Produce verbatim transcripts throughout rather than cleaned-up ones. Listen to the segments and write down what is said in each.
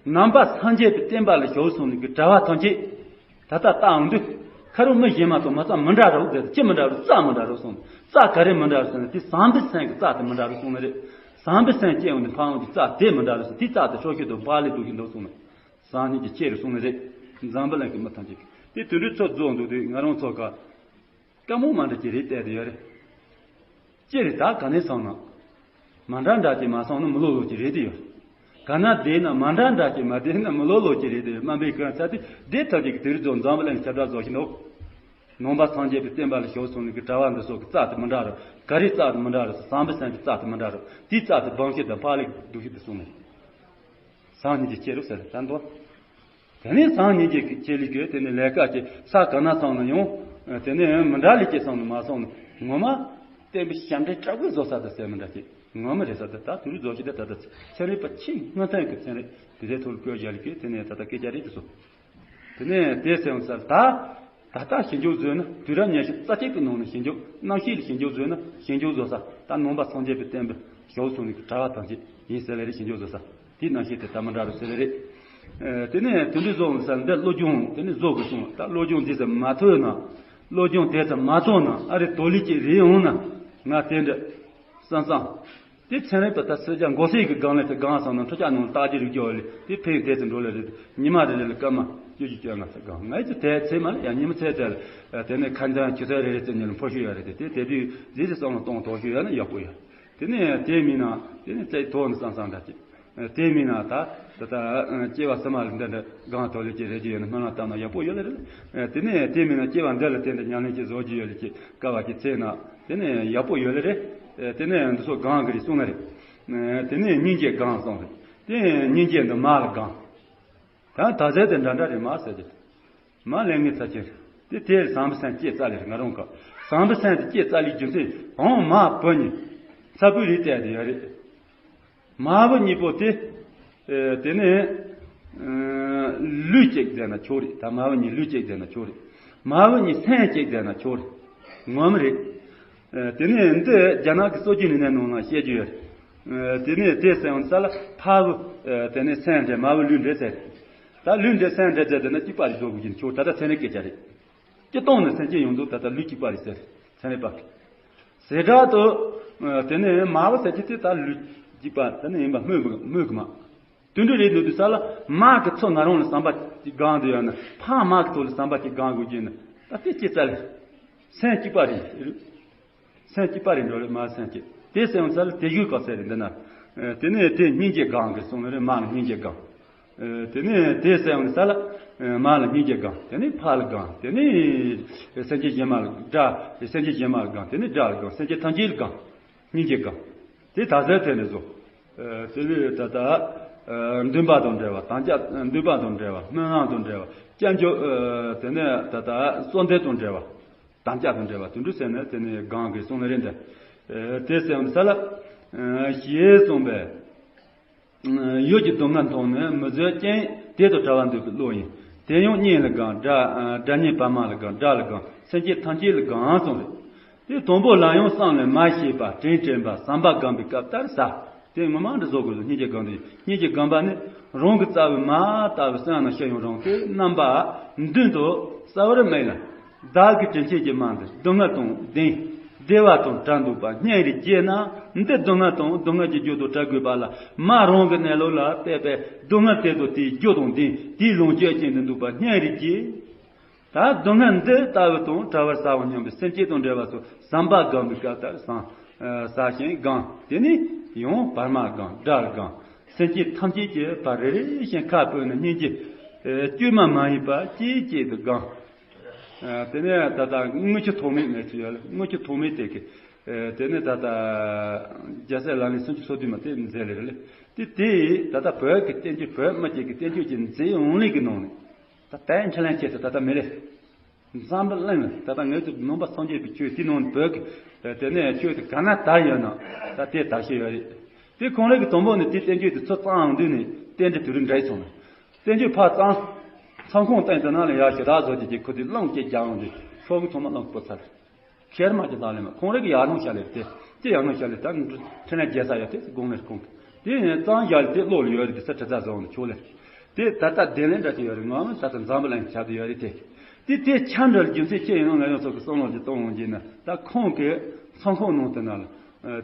ནང་པ་སངས་རྒྱས་པའི་བསྟན་པ་ལ་ཞུགས་སོང་ནས་ཀྱི་གྲྭ་བ་ཐམས་ཅད་ད་ལྟ་ལྟ་འོང་དུས། ཁ་རུ་མི་གཞན་མ་གཏོགས་མ་རྩ་མི་འདྲ་རོགས་ཟེར། ཅི་མི་འདྲ་རོགས། རྩ་མི་འདྲ་རོགས་སོང་། རྩ་ག་རེ་མི་འདྲ་རོགས་ཟེར་ན། དེ་བསམ་པའི་སེམས་ཀྱི་རྩ་དེ་མི་འདྲ་རོགས་སོང་ནི་རེད། བསམ་པའི་སེམས་སྐྱེ་འོང་དུས་ཕ་འོང་གི་རྩ་དེ་མི་འདྲ་རོགས་སོང་། དེ་རྩ་དེ་ཧྲོ་ཤོད་དུ་བག་ལེབ་འདུག་གི་འདུག་སོང་ནས། སང་ཉིན་གྱི་ཁྱེད་རུ་སོང་ནི་རེད། འཛམ་བུ་གླིང་གི་མི་ཐམས་ཅད་ཀྱིས་དེ་དུད་འགྲོའི་ཚོགས་རྫོགས་འདུག་དུས། ང་རང་ཚོ་ག་དཀའ་མོ་མ་འདྲ་ཅིག་རེད་བལྟས་དེ་ཡོད་རེད། ཅི་རེད། ད་ག་ནས་སོང་ན། མ་འདྲ་འདྲ་ཅིག་མ་སོང་ན་མི་ལོ་ལོ་ཅིག་རེད་དེ་ཡོད། ག་ན་བསྡད་ན་མ་འདྲ་འདྲ་ཅིག་མ་བསྡད་ན་མི་ལོ་ལོ་ཅིག་རེད་དེ་ཡོད། དམའ་འབེབས་གང་ཚ་དེ་བསྡད་ཐབས་ཅིག་གི་དུས་རིགས་ཚོ་འཛམ་བུ་གླིང་ཁྱབ་བསྒྲགས་བཟོ་བཞིན་འདུག་ནང་པ་སངས་རྒྱས་པའི་བསྟན་པ་ལ་ཞུགས་སོང་ནས་ཀྱི་གྲྭ་བ་འདི་ཚོ་གི་རྩ་དེ་མི་འདྲ་རུ། ག་རེ་རྩ་དེ་མི་འདྲ་རུ། བསམ་པའི་སེམས་ཀྱི་རྩ་དེ་མི་འདྲ་རུ། དེའི་རྩ་དེ་སྦང་ཤེད་དང་བག་ལེབ་འདུག་ཤེད་དུ་སོང་ནས། སང་ཉིན་གྱི་ཁྱེད་རུ་ཟེར་ད་འདོད། དེ་ནས་སང་ཉིན་གྱི་ཁྱེད་ལུས་ཀྱི་དེ་ནས་ལས་ཀ་གྱི་ས་ག་ན་སོང་ན་ཡང་། དེ་ནས་མི་འདྲ་ལས་ཀྱི་སོང་ན་མ་སོང་ན་ངོ་མ། བསྟན་པའི་ཞབས་འདྲེན་དྲག་པོའི་བཟོ་ས་དེ་ཟེར་མི་འདྲ་ཅིག་ངོ་མ་རེད་ས་དེ་ད་དུ་རུ་བཟོ་ཞིག་དེ་ད་ད་ཚན་རིག་པ་ཆེས་སྔོན་ཐོན་གྱི་ཚན་རིག་དེ་ཚོའི་ཐོག་ལ་བཀོད་བཞག་ལས་ཀྱི་དེ་ནས་ད་ལྟ་སྐད་ཆ་རེད་དེ་སོ། དེ་ནས་དེ་ཟེར་ཡོང་ས་ད། ད་ལྟ་ཞིབ་འཇུག་བཟོས་ན་དུས་རབས་ཉི་ཤུ་རྩ་གཅིག་གི་ནང་ནས་ཞིབ་འཇུག་རྣམ་ཤེས་ལ་ཞིབ་འཇུག་བཟོས་ན་ཞིབ་འཇུག་བཟོ་ས་ད་ནང་པ་སངས་རྒྱས་པའི་བསྟན་པའི་ཞབས་སོང་ནས་ཀྱི་གྲྭ་བ་ཐམས་ཅད་ཡིན་ཟེར་ལེ་རེ་ཞིབ་འཇུག་བཟོ་ས་དེའི་རྣམ་ཤེས་དེ་ད་མི་འདྲ་རུ་ཟེར་ལེ་རེད། དེ་ནས་དུད་འགྲོ་བཟོ་འོང་ས་འདི་བློ་སྦྱོང་དེ་ནས་བཟོ་དགོས་སོང་། ད་བློ་སྦྱོང་འདི་ཟེར་མ་ཐོས་ན། བློ་སྦྱོང་དེ་ཙམ་མ་ཐོས་ན་ཨ་རེ་དོ་ལི་ཅིག་རེད་འོང་ན་ང་དེ་འདྲ་བསམ་བསམ། དེ་ཚན་རིག་པ་ད་སེར་སྐྱ་མགོ་སེར་གྱི་སྒང་ལ་དེ་སྒང་སོང་ན་ཁྲོ་ཆགས་ནང་རྟགས་ཅི་རིག་རྒྱུ་ལས་དེ་ཕན་དེ་ཚོ་འགྲོ་ལ་རེད། ཉི་མ་རེ་རེ་ལ་སྐར་མ་བཅུ་བཞི་བཅོ་ལྔ་ཚེ་སྒང་ང་ཚོ་དེ་ཚེ་མ་ལ་ཡང་ཉི་མ་ཚེ་ཚེ་ལ་དེ་ནས་ཁ་འདོན་ཆུ་ཚོད་རེ་རེ་ཚེ་ཉིན་ལ་འཕོ་ཤུགས་ཡོད་རེད། དེ་དེ་དུས་རྗེས་སུ་བསམ་བློ་གཏོང་དོགས་ཤུགས་ཡོད་ན་ཡག་པོ་ཡོད། དེ་ནས་དེ་མིན་ན་དེ་ནས་རྩེ་ཐོག་ནས་བསམ་བསམ་འདྲ་ཅིག་དེ་མིན་ན་ད་ད་ལྟ་སྐྱེ་བ་སུ་མ་ལ་འདི་འདྲ་སྒང་དོ་ལེ་ཅིག་རེ་ཅིག་ཡོད་ན་སྨོན་ལམ་བཏབ་ན་ཡག་པོ་ཡོད་ལ་རེད། དེ་ནས་དེ་མིན་ན་སྐྱེ་བ་འདི་ལ་དེ་འདྲ་ཉམས་ལེན་ཅིག་བཟོ་རྒྱུ་ཡོད་ལ་ཅིག་དཀའ་བ་ཅིག་ཚེ་ན། དེ་ནས་ཡག་པོ་ཡོད་ལེ་རེད། དེ་ནས་འདི་ཚོ་སྒང་གི་རེད་གསུངས་ལེ་རེད། དེ་ནས་སྙིང་རྗེ་སྒང་གསུངས་རེད། དེ་སྙིང་རྗེ་འདི་མ་ལ་སྒང་། ད་ད་ཟེར་དེ་འདྲ་འདྲ་རེད་མ་ཟེར་གྱི། མ་ལས་ངན་ཚ་ཅན་རེད། དེ་དེར་བསམ་པའི་སེམས་སྐྱེ་རྩ་ལེ་རེད། ང་རང་ག་བསམ་པའི་སེམས་དེ་སྐྱེ་རྩ་ལེ་རྒྱུ་མཚན་འོང་མ་བུ་གཉིས་ཚ་བུ་རེད་བལྟས་དེ་ཡོད་རེད། མ་བུ་གཉིས་པོ་དེ། ཨེ་དེ་ནས་ཨེ་ལུས་གཅིག་བསྡད་ན་ཆོག་རེད། ད་མ་བུ་གཉིས་ལུས་གཅིག་བསྡད་ན་ཆོག་རེད། མ་བུ་གཉིས་སེམས་གཅིག་བསྡད་ན་ཆོག་རེད། ངོ་མ་རེད། ཨེ་དེ་ནས་འདི་རྒྱ་ནག་གི་སྲོལ་རྒྱུན་ནི་ནས་ནང་ན་བཤད་རྒྱུ་ཡོད་རེད། ཨེ་དེ་ནས་དེ་སེམས་ས་ལ་ཕ་བུ་ཨེ་དེ་ནས་སེམས་འདྲེ་མ་བུ་ལུས་འདྲེ་ཟེར། ད་ལུས་འདྲེ་སེམས་འདྲེ་ཟེར་དེ་ན་གཅིག་པ་རེད་འགྲོ་དགོས་ཀྱི་ཆོག་ད་ལྟ་ཚན་རིག་སྐད་ཆ་རེད། སྤྱིར་བཏང་ནས་སེམས་ཅན་ཡོངས་རྫོགས་ད་ལྟ་ལུས་གཅིག་པ་རེད་ཟེར། ཚན་རིག་པ་གིས། ཟེར་སྒྲ་དུ། དེ་ནས་མ་བུ་ཟེར་གྱི་དེ་ད་ལུས་གཅིག་པ་དེ་ནས་ཡིན་པ་སྨོས་སྨོས་གི་མ། དུད་འགྲོ་རེད་འདུག་དུས་ས་ལ་མ་གི་ཚོ་ང་རང་ལ་བསམ་པ་གཅིག་སྒང་དུ་ཡོད་ན་ཕ་མ་གི་ཚོ་ལ་བསམ་པ་གཅིག་སྒང་དགོས་ཀྱི་ཡིན་ན་ད་དེ་སྐྱེ་རྩ་ལེ། སེམས་གཅིག་པ་རེད། སེམས་གཅིག་པ་རེད་འགྲོ་རེད་མ་སེམས་གཅིག་དེ་སེམས་ས་ལ་དེ་ཡུལ་ག་ཚད་རེད་འདི་ན། དེ་ནས་དེ་སྙིང་རྗེ་སྒང་གི་གསུང་ལ་རེད་མ་ལ་སྙིང་རྗེ་སྒང་། དེ་ནས་དེ་སེམས་ས་ལ་མ་ལ་སྙིང་རྗེ་སྒང་། དེ་ནས་ཕ་ལ་སྒང་། དེ་ནས་སེམས་ཅན་གཞན་མ་ལ་དགྲ། སེམས་ཅན་གཞན་མ་ལ་སྒང་། དེ་ནས་དགྲ་ལ་སྒང་། སེམས་ཅན་ཐམས་ཅད་ལ་སྒང་། སྙིང་རྗེ་སྒང་། དེ་ད་གཟོད་དེ་ནས་བཟུང་། དེ་ནས་ད་ལྟ་འདུན་པ་དང་འབྲེལ་བ་དམ་བཅའ་འདུན་པ་དང་འབྲེལ་བ་སྨོན་ལམ་དང་འབྲེལ་བ་སྐྱབས་འཇུག་དེ་ནས་ད་ལྟ་གསོལ་འདེབས་དང་འབྲེལ་བ། དམ་བཅའ་དང་འབྲེལ་བ་དུད་འགྲོ་ཟེར་ནས་དེ་ནས་སྒང་གི་གསུང་ལ་རེད་འདི། དེ་ཟེར་བ་ས་ལ། ཞེས་གསུངས་པས། ཡུལ་གྱི་སྡུག་བསྔལ་མཐོང་ནས་མི་བཟོད་ཅིང་དེ་དང་བྲལ་བར་འདོད་པའི་བློ་ཡིན། དེ་ཡང་གཉེན་ལ་སྒང་། དགྲ་དགྲ་གཉེན་བར་མ་ལ་སྒང་། དགྲ་ལ་སྒང་། སེམས་ཅན་ཐམས་ཅད་ལ་སྒང་གསུངས་རེད། དེ་དང་པོ་ལ་ཡང་བསམ་ལས་མ་ཤེས་པ་དྲིན་དྲན་པ་བསམ་པ་སྒོམ་པའི་སྐབས་ལྟར་ཟ། དེ་ངོ་མ་འདི་བཟོ་དགོས་སོ། སྙིང་རྗེ་སྒོམ་དེ་སྙིང་རྗེ་སྒོམ་པ་ནི་རང་གི་རྩ་བའི་མ་ལྟ་བུ་སེམས་ནང་ཤར་ཡོང་རང་དེ་རྣམ་པ་མདུན་དུ་གསལ་བར་སྨྲས་ལ། བདག་གི་དྲིན་ཆེན་གྱི་མ་འདི་སྡུག་བསྔལ་དང་ལྡན། བདེ་བ་དང་བྲལ་འདུག་པ་སྙིང་རེ་རྗེ་ན་འདི་སྡུག་བསྔལ་དང་སྡུག་བསྔལ་གྱི་རྒྱུ་དང་བྲལ་དགོས་པ་ལ་མ་རང་གི་གནས་ལུགས་ལ་བལྟས་པས་སྡུག་བསྔལ་དེ་དང་དེའི་རྒྱུ་དང་ལྡན། དེའི་ལོངས་སྤྱོད་ཅན་དུ་འདུག་པ་སྙིང་རེ་རྗེ། ད་སྡུག་བསྔལ་འདི་ལྟ་བུ་དང་བྲལ་བར་ཟ་བ་སྙམ་པའི་སེམས་བསྐྱེད་དང་འབྲེལ་བ་སོགས་བསམ་པ་སྒོམ་པའི་སྐབས་ལྟར་བསམ། ཟ་ཞིང་སྒོམ། དེ་ནས་ཡང་བར་མ་སྒོམ། དགྲ་ལ་སྒོམ། སེམས་བསྐྱེད་ཐམས་ཅད་ཀྱི་བར་རེ་རེ་བཞིན་ཁ་སྤོས་ནས་སྙིང་རྗེ། བཅོས་མ་མ་ཡིན་པ་ཅིག་ཅིག་ཏུ་སྒོམ། དེ་ནས་ད་ལྟ་དངུལ་ཆུ་ཐོགས་མེད་ནས་ཚུལ་ཡོད་ལ་དངུལ་ཆུ་ཐོགས་མེད་དེ་གི། དེ་ནས་ད་ལྟ་རྒྱལ་སྲས་ལག་ལེན་སུམ་ཅུ་སོ་བདུན་མ་དེ་མཛད་ལེ་རེད་ལེ། དེ་དེ་ད་ལྟ་བོད་ཀྱི་བསྟན་བཅོས་བོད་མི་སྤྱི་གི་བསྟན་བཅོས་ཀྱི་མཛད་ཡོང་ལེ་གི་ནང་ནས། ད་ལྟའི་འཕྲིན་ལས་ཆེད་དུ་ད་ལྟ་མི་ལས། འཛམ་བུ་གླིང་ལ་ད་ལྟ་ངེད་ཚོ་ནང་པ་སངས་རྒྱས་པའི་ཆོས་དེ་ནང་བོད་ཀྱི་དེ་ནས་ཆོས་དེ་ག་ན་དར་ཡོད་ན་ད་དེ་དར་ཤེས་ཡོད་རེད། དེ་ཁོང་རང་གི་དང་པོ་ནས་དེ་བསྟན་བཅོས་དེ་ཚུར་བརྩམས་ཡོང་དུས་ནས་རྟེན་འབྲེལ་དུས་རིམ་འདྲ་ཡི་སོང་ནས་བསྟན་བཅོས་ཕར་བརྩམས། ཚང་ཁང་སྟེང་དུ་ནང་ལ་ཡར་ཞེ་དྲག་བཟོ་བྱེད་ཀྱི་ཁུ་དུས་རླུང་སྐད་རྒྱག་ཡོང་དུས་ཤོག་གུ་ཚང་མ་རླུང་སྤོ་ཚར། ཁེར་མ་ཅི་དང་ལེ་མ་ཁོང་རང་གི་ཡར་ལུང་བཤད་ལེ་དེ་དེ་ཡར་ལུང་བཤད་ལེ་ད་འཕྲིན་ལས་རྒྱལ་ས་ཡོད་དེ་དགོངས་ལེ་ཁོང་གི་དེ་ནས་གཙང་རྒྱལ་དེ་བློ་ལ་ཡོད་རེད་དེ་ས་ཁྲི་ཚ་བཟོ་འོང་དུ་ཆོག་ལེ། དེ་ད་ལྟ་བདེན་ལན་འདྲ་ཅིག་ཡོད་རེད། ང་མི་ད་ལྟ་འཛམ་བུ་གླིང་ཁྱབ་ཏུ་ཡོད་རེད་དེ། དེ་དེ་ཆ་འདྲ་རྒྱུ་མཚན་ཅི་ཡིན་ནོ། ང་ཡང་ཚོགས་ཀྱི་བསམ་བློ་ཅིག་གཏོང་ཡོང་གྱིན་ན། ད་ཁོང་གི་མཚང་ཁོག་ནང་དུ་ན་ལ།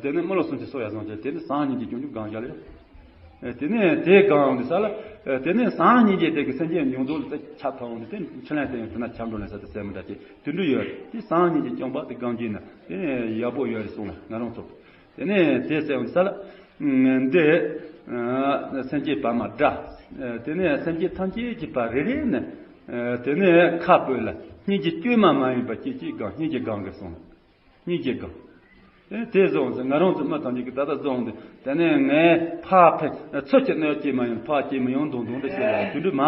དེ་ནས་མི་ལོ་སུམ་ཅུ་སོ་ཡ་སོང་ཅིག་དེ་ནས་སང་ཉིན་གྱི་སྐྱོང་རྒྱུ་གང་བཞག་ལེ། དེ་ནས་དེ་གང་འོང་དུ་ས་ལ། དེ་ནས་སང་ཉིན་གྱི་དེ་གི་སེམས་ཅན་ཡོངས་རྫོགས་ལ་ད་ཁྱབ་ཐོག་འོང་དུ་དེ་ཕྱི་ལན་དེ་ཡང་དེ་ན་ཁྱབ་འགྲོ་ལེ་ས་དེ་སེམས་མི་འདྲ་ཅིག་དེ་འདྲ་ཡོད་རེད། དེ་སང་ཉིན་གྱི་སྐྱོང་པ་དེ་གང་གྱིན་ན་དེ་ནས་ཡག་པོ་ཡོད་རེད་གསུངས་ལ། ང་རང་ཚོ། དེ་ནས་དེ་ཟེར་བ་ས་ལ། འདི་སེམས་ཅན་བར་མ་དགྲ། དེ་ནས་སེམས་ཅན་ཐམས་ཅད་ཀྱི་བར་རེ་རེ་ནས། དེ་ནས་ཁ་སྤོས་ལ་སྙིང་རྗེ་བཅོས་མ་མ་ཡིན་པ་སྐྱེ་སྐྱེ་གང་། སྙིང་རྗེ་གང་གི་སོང་། སྙིང་རྗེ་གང་། དེ་དེ་བཟུང་ཟེར། ང་རང་ཚོ་མི་ཐམས་ཅད་ཀྱི་ད་ལྟ་བཟུང་དུ། དེ་ནས་ངས་ཕ་ཕན་ཚུར་གྱི་གནོད་སྐྱེལ་མ་ཡོང་། ཕ་སྐྱེལ་མི་ཡོང་མདུང་མདུང་འདྲ་བྱེད་ལ་དུ་འདྲི་མ།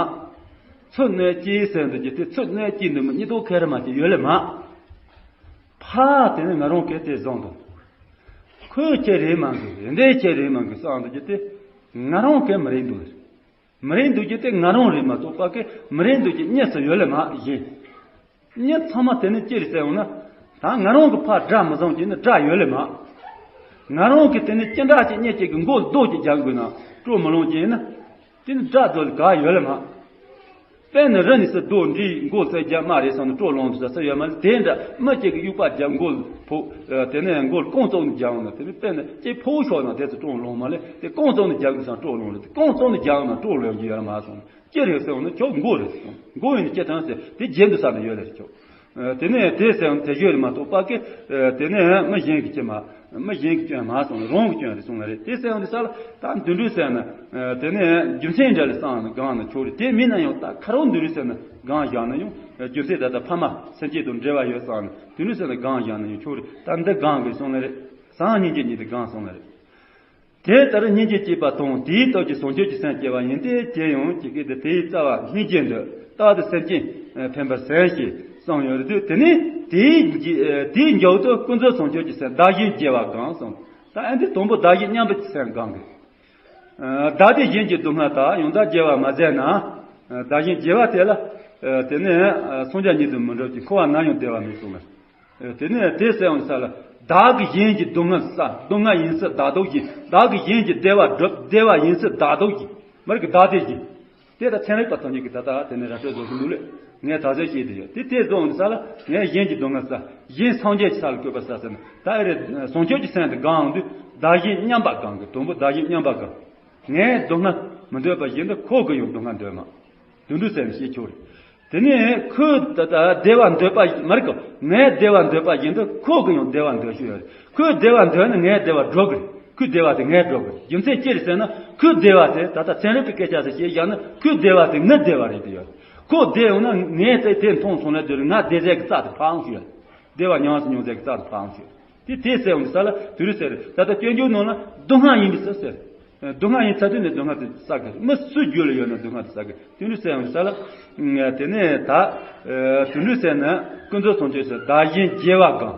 ཚུར་གནོད་སྐྱེལ་ཟེར་འདུག་ཀྱི་དེ་ཚུར་གནོད་སྐྱེལ་འདུག་མི་གཉིས་དོ་ཁེ་ར་མ་སྐྱེལ་ཡོད་ལེ་མ། ཕ་དེ་ནས་ང་རང་གིས་དེ་བཟུང་དུ། ཁོས་ཁྱེད་རེད་མ་འགི་འདི་ཁྱེད་རེད་མ་འགི་སང་འདུག་ཀྱི་དེ། ང་རང་གིས་མི་རེད་འདུག་མི་རེད་འདུག་ཀྱི་དེ་ང་རང་རེད་མ་གཏོགས་པ་གི་མི་རེད་འདུག་ཀྱི་གཉིས་སུ་ཡོད་ལེ་མ་ཡིན། གཉིས་ཚང་མ་དེ་ནི་ཅི་རེད་ཟེར་འོང་ན། ད་ང་རང་གི་ཕ་དགྲ་མི་བཟང་གྱི་ནི་དགྲ་ཡོད་ལེ་མ། ང་རང་གི་དེ་ནི་ཅི་འདྲ་ཅིག་གཉིས་ཅིག་གི་མགོ་རྡོ་ཅིག་རྒྱག་དགོས་ན་སྤྲོ་མི་ལོང་གྱི་ན། དེ་ནི་དགྲ་རྡོ་ལ་ག་ཡོད་ལེ་མ། དཔེར་ན་རི་ནས་སུ་རྡོ་འདྲིས་མགོ་ཚད་རྒྱ་མ་རེད་སོང་ནས་སྤྲོ་ལོང་དུ་ས་ས་ཡོད་མ་ལེ། དེ་འདྲ་མི་གཅིག་གི་དབྱུག་པ་རྒྱབ་མགོ་ཕོ། དེ་ནས་མགོ་རྐང་བཙུགས་ནས་རྒྱག་ན་དེ་ནི་དཔེར་ན་གཅིག་ཕོ་ཤོར་ན་དེ་ཚོ་སྤྲོ་ལོང་མ་ལེ། དེ་རྐང་བཙུགས་ནས་རྒྱག་དུས་སང་སྤྲོ་ལོང་རེད། དེ་རྐང་བཙུགས་ནས་རྒྱག་ན་སྤྲོ་ལོང་རྒྱུ་ཡོད་མ་སོང་། ཅི་རེད་ཟེར་བ་ན་ཁྱོད་མགོ་རེད་ཟེར། མགོ་ཡིན་ན་ཅི་དང་ཟེར་དེ་རྗེས་འདུག་ས་ནས་ཡོད་ལེ་ཁྱོད། དེ་ནས་དེ་ཟེར་དེ་ཞོར་མ་གཏོགས་པ་གི། དེ་ནས་མི་གཞན་གྱི་ཅི་མ། མི་གཞན་གྱི་སྐྱོན་མ་སོང་ན་རང་གི་སྐྱོན་རེད་གསུངས་ལ་རེད། དེ་ཟེར་ཡང་དེ་ས་ལ་ད་འདི་འདྲ་ཟེར་ན། དེ་ནས་རྒྱུ་མཚན་འདྲ་ལ་བསམ་ན་གང་ན་ཆོག་རེད། དེ་མིན་ན་ཡང་ད་ཁ་རོག་འདི་འདྲ་ཟེར་ན་གང་བཞག་ན་ཡང་རྒྱུ་མཚན་ད་ལྟ་ཕ་མ་སེམས་ཅན་དང་འབྲེལ་བ་ཡོད་བསམ་ན་འདི་འདྲ་ཟེར་ན་གང་བཞག་ན་ཡང་ཆོག་རེད། ད་འདི་གང་གི་གསུངས་ལ་རེད། སང་ཉིན་གྱི་ཉིན་དེ་གང་གསུངས་ལ་རེད། དེ་ལྟར་སྙིང་རྗེ་སྐྱེས་པ་དང་དེའི་སྟོབས་ཀྱིས་བྱང་ཆུབ་ཀྱི་སེམས་སྐྱེ་བ་ཡིན་ཏེ། དེ་ཡང་ཇི་སྐད་དུ་དེའི་རྩ་བ་སྙིང་རྗེ་འདོད། རྟག་ཏུ་སེམས་ཅན་ཕན་པར་ཟད་ཞེས་གསུངས་ཡོད་དུས། དེ་ནས་དེའི་མཇུག་དེའི་མཇུག་ཏུ་ཀུན་རྫོབ་བྱང་ཆུབ་ཀྱི་སེམས་བདག་གཞན་བརྗེ་བ་གང་གསུངས། ད་ཨ་འདི་དང་པོ་བདག་གཞན་མཉམ་པའི་སེམས་གང་གི། བདག་བདེ་གཞན་གྱི་སྡུག་བསྔལ་དག། ཡང་དག་བརྗེ་བ་མ་མཛད་ན། བདག་གཞན་བརྗེ་བ་དེ་ལ། དེ་ནས་སངས་རྒྱས་ཉིད་དུ་མི་འགྲོ་ཅིང་། འཁོར་བ་ནམ་ཡང་བདེ་བ་མེད་གསུངས་ལ། དེ་ནས་དེ་གསལ་བ་ས་ལ། བདག་གིས་གཞན་གྱི་སྡུག་བསྔལ་བསལ། སྡུག་བསྔལ་ཡིན་ཚུལ་བདག་ལྡོག་བཞིན། བདག་གིས་གཞན་གྱི་བདེ་བ་སྒྲུབ། བདེ་བ་ཡིན་ཚུལ་བདག་ལྡོག་བཞིན། མ་རིག་གི་བདག་བདེ་བཞིན། དེ་ལྟར་ཚན་རིག་པ་ཐམས་ཅད་ཀྱིས་ད་ལྟ་དེ་ནས་ར་སྤྲོད་བཟོ་གི་འདུག་ལེ། ངས་ད་གཟོད་བཤད་དེ་ཡོད། དེ་དེ་བཟོ་འོང་ས་ལ་ངས་གཞན་གྱི་སྡུག་བསྔལ་བསལ། གཞན་སངས་རྒྱས་ཀྱི་ས་ལ་བཀོད་པ་བསལ་ཟེར་ན། ད་ཨེ་རེད། བྱང་ཆུབ་ཀྱི་སེམས་དེ་གང་འོང་དུས་བདག་གཞན་མཉམ་པ་གང་གི། དང་པོ་བདག་གཞན་མཉམ་པ་གང་། ངས་སྡུག་བསྔལ་མི་འདོད་པ་བཞིན་དུ་ཁོ་གིས་ཡང་སྡུག་བསྔལ་འདོད་མ། དུད་འགྲོའི་སེམས་ཤེས་ཆོག་རེད། དེ་ནས་ཁོས་ད་ལྟ་བདེ་བ་འདོད་པ་མ་རེད་གོ། ངས་བདེ་བ་འདོད་པ་བཞིན་དུ་ཁོ་གིས་ཡང་བདེ་བ་འདོད་ཤེས་ཡོད་རེད། ཁོས་བདེ་བ་འདོད་ན་ངས་བདེ་བ་སྒྲུབ་གི་རེད། ཁོས་བདེ་བ་དེ་ངས་སྒྲུབ་གི་རེད། རྒྱུ་མཚན་ཅི་རེད་ཟེར་ན། ཁོས་བདེ་བ་དེ་ད་ལྟ་ཚན་རིག་པའི་སྐད་ཆ་དེ་བཤད་བཞག་ན། ཁོས་བདེ་བ་དེ་ངའི་བདེ་བ་རེད་དེ་ཡོད། ཁོ་བདེ་ཡོང་ན་ངས་དེ་དེ་མཐོང་སོང་ལ་དེ་རེད། ང་བདེ་ཟས་ཀྱི་རྩ་དེ་ཕར་འོང་ཤེས་ཡོད། བདེ་བ་ཉམས་སུ་མྱོང་ཟེར་གི་རྩ་དང་ཕའང་ཞུ། དེ་དེ་ཟེར་འོང་གི་ས་ལ་དུ་རུ་ཟེར། ད་ལྟ་སྐྱོན་བརྗོད་ནང་ལ་སྡུག་བསྔལ་ཡིན་པའི་ས་ཟེར། སྡུག་བསྔལ་ཡིན་ཚར་དུས་ནས་སྡུག་བསྔལ་དེ་བསགས་གི། མི་སུ་རྒྱུད་ལ་ཡོད་ན་སྡུག་བསྔལ་དེ་བསགས་གི། དུ་རུ་ཟེར་འོང་གི་ས་ལ། དེ་ནས་ད། དུ་རུ་ཟེར་ན་ཀུན་རྫོབ་བྱང་ཆུབ་སེམས་བདག་གཞན་བརྗེ་བ་གང་།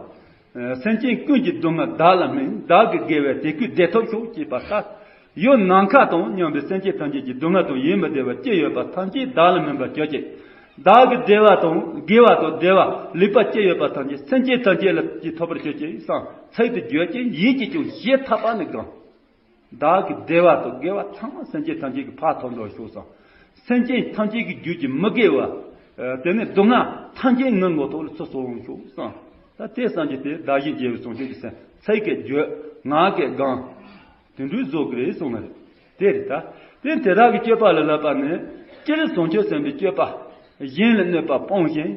སེམས་ཅན་ཀུན་གྱི་སྡུག་བསྔལ་བདག་ལ་སྨིན། བདག་གི་དགེ་བས་དེ་ཀུན་བདེ་ཐོབ་ཤོག་ཅེས་པ་ལྟར། ཡུལ་ནམ་མཁའ་དང་མཉམ་པའི་སེམས་ཅན་ཐམས་ཅད་ཀྱི་སྡུག་བསྔལ་དང་ཡིད་མི་བདེ་བ་ཅི་ཡོད་པ་ཐམས་ཅད་བདག་ལ་སྨིན་པར་གྱུར་ཅིག། བདག་གི་བདེ་བ་དང་དགེ་བ་དང་བདེ་བ་ལེགས་པ་ཅི་ཡོད་པ་ཐམས་ཅད་སེམས་ཅན་ཐམས་ཅད་ལ་ཅིག་ཐོབ་པར་གྱུར་ཅིག་བསམ་ཚིག་ཏུ་བརྗོད་ཅིང་ཡིད་ཀྱིས་ཀྱང་ཞེ་ཐག་པ་ནས་བསྒང་། བདག་གི་བདེ་བ་དང་དགེ་བ་ཚང་མ་སེམས་ཅན་ཐམས་ཅད་ཀྱི་ཕར་ཐོབ་འགྲོ་ཤོག་བསམ། སེམས་ཅན་ཐམས་ཅད་ཀྱི་རྒྱུད་ཀྱི་མི་དགེ་བ། དེ་ནས་སྡུག་བསྔལ་ཐམས་ཅད་ངའི་མགོ་ཐོག་ལ་ཚུར་སོང་ཤོག་བསམ། ད་དེ་བསམ་གྱི་དེ་བདག་གཞན་བརྗེ་བའི་བྱང་ཆུབ་ཀྱི་སེམས་ཚིག་གིས་བརྗོད། ངག་གིས་བསྒང་། དེ་འདྲའི་བཟོ་གི་རེད་གསུངས་ནི་རེད། དེ་རེད་ད། དེ་དེ་དག་གི་སྤྱོད་པ་ལ་ལབ་པ་ནི། སྤྱིར་བྱང་ཆུབ་སེམས་དཔའི་སྤྱོད་པ། གཞན་ལ་གནོད་པ་སྤོང་ཞིང་།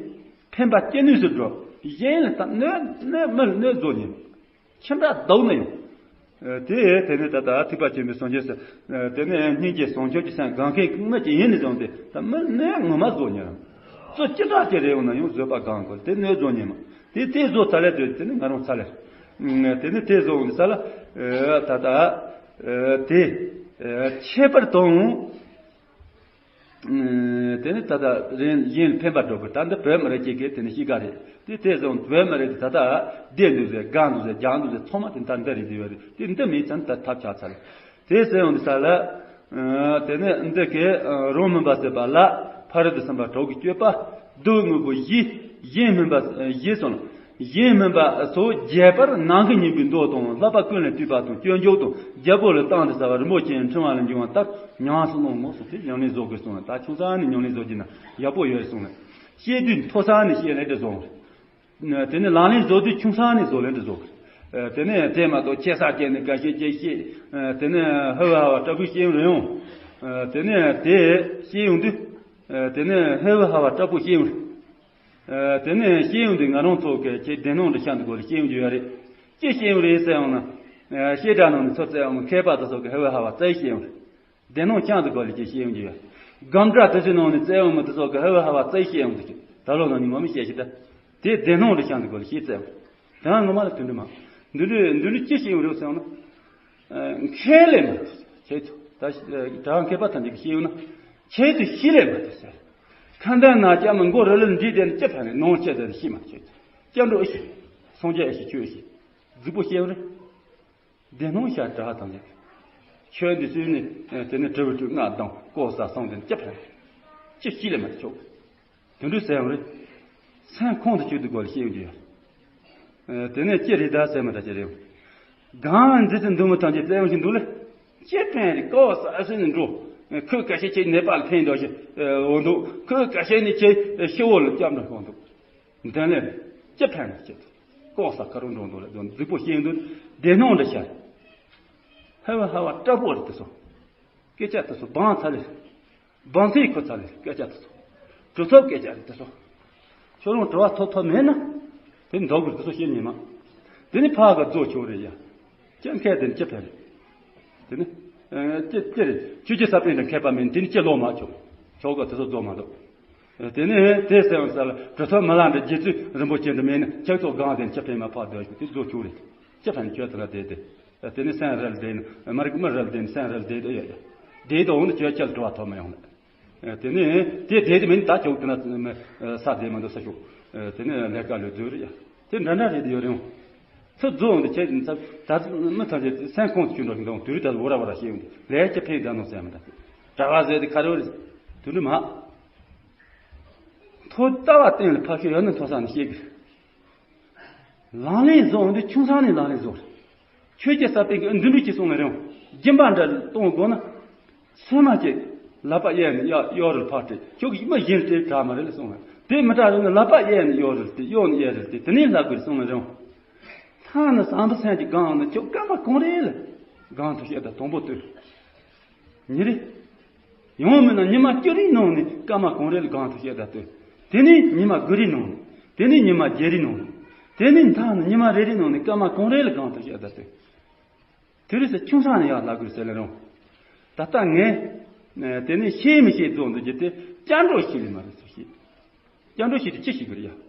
ཕན་པ་སྐྱེ་ནུས་སུ་འགྲོ། གཞན་ལ་ད་གནོད་གནོད་མི་ལ་གནོད་བཟོ་ཉེན། ཁྱིམ་བདག་སྡུག་ནི་ཡང་། དེ་དེ་ནི་ད་ལྟ་ཐེག་པ་ཆེན་པོའི་བྱང་ཆུབ་སེམས། དེ་ནི་སྙིང་རྗེ་བྱང་ཆུབ་ཀྱི་སེམས་བསྒང་མཁན་མི་གཅིག་ཡིན་ནི་བཟུང་སྟེ་ད་མི་གནོད་ངོ་མ་བཟོ་ཉེན། སུ་ཅི་དྲག་ཅིག་རེ་ཡོང་ན་ཡང་བཟོད་པ་བསྒང་དགོས། དེ་གནོད་བཟོ་ཉེན་མ། དེ་དེ་བཟོ་ཚར་ལས་དེ་དེ་ནི་ང་རང་ཚར་ལས། དེ་ནི་དེ་བཟོ་འོང་ས་ལ། ད་ལྟ། དེ། ཁྱད་པར་དུ། དེ་ནི་ད་ལྟ་རིན་གཞན་ཕན་པ་སྒྲུབ་པར་ད་འདི་བོད་མི་རིགས་ཀྱི་གེ་དེ་ནི་གཤིས་ཀ་རེད། དེ་དེ་བཟོ་བོད་མི་རིགས་དེ་ད་ལྟ་བདེ་འདུག་ཟེར་དགའ་འདུག་ཟེར་རྒྱག་འདུག་ཟེར་ཚང་མ་དེ་ད་འདི་རེད་དེ་ཡོད་རེད། དེ་འདི་མིན་ཙང་ད་ཐབས་ཆག་ཚར་ལ། དེ་ཟེར་ཡོང་དུས་ས་ལ། དེ་ནས་འདི་གའི་རང་མིན་པ་ཟད་པ་ལ་ཕ་རོལ་ཏུ་ཕྱིན་པ་དྲུག་གི་སྤྱོད་པ། སྡུག་བསྔལ་བཞི། གཞན་སྨིན་པ་བཞི་གསུངས། གཞན་མིན་པ་སོགས་རྒྱས་པར་ནང་གི་སྙིང་པོའི་མདོ་དང་བསླབ་པ་ཀུན་ལས་བཏུས་པ་དང་སྤྱོད་འཇུག་དང་རྒྱལ་པོ་ལས་བཏང་སྟེ་གསལ་བ་རིན་པོ་ཆེའི་ཕྲེང་བ་ལས་འབྱུང་བ་ལྟར་ཉམས་སུ་བླང་ངོ་། སོགས་ཏེ་ཉམས་ལེན་བཟོ་དགོས་གསུངས་ལ། ད་ཆུང་ས་ནས་ཉམས་ལེན་བཟོ་རྒྱུ་ན་ཡག་པོ་ཡོད་གསུངས་ལ། བཤད་དུས་མཐོ་ས་ནས་བཤད་ལེན་དེ་བཟོ། དེ་ནས་ལག་ལེན་བཟོ་དུས་ཆུང་ས་ནས་བཟོ་ལེན་དུ་བཟོ། དེ་ནས་དེ་མ་གཏོགས་ཆེ་ས་བསྐྱལ་ནས་དགའ་བཤད་ཅེས་བཤད། དེ་ནས་ཧ་བ་ཧ་བ་ལྟ་བུ་བཤད་ཡོང་རེད་ཡོང་། དེ་ནས་དེ་བཤད་ཡོང་དུས། དེ་ནས་ཧ་བ་ཧ་བ་ལྟ་བུ་བཤད་ཡོང་རེད། དེ་ནས་བཤད་ཡོང་དུས་ང་རང་ཚོ་གི་ཁྱེད་བདེན་སྣང་འདྲ་ཤ་འདུག་གོ་ལ་བཤད་ཡོང་རྒྱུ་ཡོད་རེད། ཅི་བཤད་ཡོང་རེད་ཟེར་ཡོང་ན། བཤད་གྲྭ་ནང་ནས་ཚོ་བཙལ་ཡོང་མཁས་པ་དེ་ཚོ་གི་ཧ་བ་ཧ་བ་བཙལ་བཤད་ཡོང་རེད། བདེན་སྣང་ཅང་དུ་དགོས་ལ་ཅེས་བཤད་ཡོང་རྒྱུ་ཡོད། སྒམ་དྲ་དེ་ཚོའི་ནང་ནས་བཙལ་ཡོང་མི་དེ་ཚོ་གི་ཧ་བ་ཧ་བ་བཙལ་བཤད་ཡོང་དུས་ཀྱི་ད་ལོ་ནང་ནས་ངོ་མི་བཤད་ཤི་ད། དེ་བདེན་སྣང་དུ་ཅང་དུ་དགོས་ལ་ཅེས་བཙལ་ཡོང་། དེ་ང་ངོ་མ་ལ་དོན་འདུ་མ། འདི་འདྲའི་འདི་འདྲའི་ཅི་བཤད་ཡོང་རེད་ཟེར་ན། མཁས་ལས་མ་ཐུབ་ཁྱེད་ཚོ་ད་གྲྭ་མཁས་པ་ཐམས་ཅད་ཀྱིས་བཤད་ཡོང་ན། ཁྱེད་ཚོས་ཤི་ལས་མ་ཐུབ་ཟེར། ཁ་འདོན་ན་ཅག་མི་མགོ་རི་ལ་འདྲིས་དེ་ནི་ཅི་ཕན་རེད། ནང་ཆེ་ཟེར་ཤི་མ་ཁྱེད་ཚོ་སྐྱབས་འགྲོ་ཨེ་ཤི། སངས་རྒྱས་ཨེ་ཤི་ཆོས་ཨེ་ཤི། རྫིག་པོ་བཤད་ཡོང་རེད། བདེན་སྣང་ཤར་གྲྭ་བ་དང་ལས། ཆོས་འདི་སུས་ནི་དེ་ནི་དྲི་བ་དྲུག་ལྔ་དང་ལྐོག་ཟ་སོང་དེ་ནི་ཅི་ཕན། ཅི་ཤི་ལས་མ་ཆོག་དེ་འདྲ་ཟེར་ཡོང་རེད། སེམས་ཁོང་དུ་ཆུད་དུ་དགོས་ལ་བཤད་ཡོང་རྒྱུ་ཡོད། དེ་ནས་ཅི་རེད་ད་ཟེར་མ་ད་ཅི་རེད། གང་འཛི་ཙི་འདུག་མི་ཐང་ཅི་བཙལ་ཡོང་ཞིག་འདུག་ལེ། ཅི་ཕན་རེད། ལྐོག་ཟ་སུས་ནི་འགྲོ། ཁོས་ཁ་ཤས་ཁྱེད་ནེ་པཱལ་ཕན་འདོག་ཞིག་འོ་འདུག་ཁོས་ཁ་ཤས་ནི་ཁྱེད་ཤི་བོ་ལ་སྐྱབས་འགྲོ་ཤོག་འདུག་འདོན་ལེན་ཅི་ཕན་ན་ཅི། ལྐོག་ཟ་ཁ་རུ་འགྲོ་འདུག་ལ་རྫིག་པོ་བཤད་འདུག་བདེན་སྣང་འདྲ་ཤར། ཧ་བ་ཧ་བ་སྐྲག་པོ་རེད་དེ་ཚོ། སྐད་ཆ་དེ་ཚོ་སྦང་ཚར་ལེ། སྦང་ཚིག་ཁོ་ཚར་ལེ་སྐད་ཆ་དེ་ཚོ། གྲུབ་ཐོབ་སྐད་ཆ་རེད་དེ་ཚོ། ཁྱོད་རང་དྲི་བ་ཐོབ་ཐོབ་མེད་ན། དེ་འདོག་དགོས་དེ་ཚོ་བཤད་ཉན་མ། དེ་ནི་ཕ་ག་རྫོགས་ཆོག་རེད་ཡ། ཅང་ཁས་དེ་ནི་ཅི་ཕན་རེད། དེ་ནི། ཨ། ཅི་ཅི་རེད། ཆོས་རྗེ་ས་པཎ་དང་མཁས་པ་མིན་དེ་ནི་ཅི་ལོག་མ་ཆོག་ཆོག་ག་དེ་ཚོ་རྫོགས་མ་འདུག་དེ་ནས་དེ་ཟེར་བ་ས་ལ་གྲུབ་ཐོབ་མི་ལ་འདྲ་རྗེ་བཙུན་རིན་པོ་ཆེ་འདྲ་མེད་ན་ཁྱེད་ཚོ་གང་དེ་ཅི་ཕན་མ་ཕག་སྡོད་ཞིག་དེ་རྫོགས་ཆོག་རེད། ཅི་ཕན་ཁྱོད་དེ་ལ་བསྡད་དེ། དེ་ནས་སེམས་རལ་བསྡད་ནས་མ་རིག་མི་རལ་བསྡད་ནས་སེམས་རལ་བསྡད་དེ་ཡོད་ཡོད། བསྡད་དེ་འོང་ནས་ཁྱོད་ཁྱེད་ལ་དྲི་བ་ཐོབ་མ་ཡོང་ལ། དེ་ནས་དེ་བསྡད་དེ་མིན་ད་ཁྱོད་དེ་ན་ས་བསྡད་མ་འདུག་ས་ཤོག་དེ་ནས་ལས་ཀ་ལས་སྡོད་རེད་ཡ། དེ་འདྲ་འདྲ་རེད་དེ་ཡོད་རེད་འོང་། ཚུར་རྫོགས་འོང་དུ་བྱས་ཙང་ད་མི་ཐམས་ཅད་སེམས་ཁོང་དུ་ཆུད་འགྲོ་ཞིང་འདུག་དུས་དེར་འོ་ར་བ་ར་བཤད་ཡོང་དུས་ལས་ཀྱི་ཕན་ད་ནོ་ཟེར་མི་འདུག་གྲྭ་བ་ཟེར་དེ་ཁ་རེ་བ་རེད། དུ་འདྲི་མ། ཐོ་ལྟ་བ་སྟེང་ལ་ཕབ་ཤོག་ཡོད་ན་མཐོ་ས་ནས་བཤད་གི། ལག་ལེན་བཟོ་འོང་དུས་ཆུང་ས་ནས་ལག་ལེན་བཟོ་རེད། ཆོས་རྗེ་ས་པཎ་གྱིས་འདི་འདྲ་ཅིག་གསུངས་ནས་རེད། སྦྱིན་པ་འདྲ་གཏོང་དགོས་ན། སོན་མ་ཅིག་ལག་པ་གཡས་ནས་གཡོ་གཡོ་རུ་ཕར་སྤྲད། ཁྱོད་ཀྱིས་མི་གཞན་སྤྲད་དྲག་མ་རེད་ལ་གསུངས་ནས། དེ་མི་དྲག་རེད་ན་ལག་པ་གཡས་ནས་གཡོ་རུ་སྤྲད། གཡོན་ནས་གཡས་རུ་སྤྲད། དེ་ནས་ལབ་དགོས་གསུངས་ནས་རེད། ཐང་ན་བཟང་པོ་སེམས་ཀྱི་སྒང་ན་ཁྱོད་སྐར་མ་གང་རེ་ལ་སྒང་དུ་བཤད་དང་དང་པོ་ལྟོས། ཉིན་རེ། ཡང་མིན་ན་ཉི་མ་བཅུ་རེའི་ནང་ནས་སྐར་མ་གང་རེ་ལ་སྒང་དུ་བཤད་དང་ལྟོས། དེ་ནས་ཉི་མ་དགུ་རེའི་ནང་ནས། དེ་ནས་ཉི་མ་བརྒྱད་རེའི་ནང་ནས། དེ་ནས་མཐའ་ན་ཉི་མ་རེ་རེའི་ནང་ནས་སྐར་མ་གང་རེ་ལ་སྒང་དུ་བཤད་དང་ལྟོས། དེ་རེས་སུ་ཆུང་ས་ནས་ཡར་ལབ་དགོས་ཟེར་ལེ་རུང་། ད་ལྟ་ངས། དེ་ནས་ཤེས་མི་ཤེས་རྫོགས་འདུག་རྒྱུ་དེ་སྐྱབས་འགྲོ་ཤེས་ལེ་མ་རེད་ཟེར་ཤེས། སྐྱབས་འགྲོ་ཤེས་དེ་ཅི་ཤེས་དགོས་རེད་ཡ།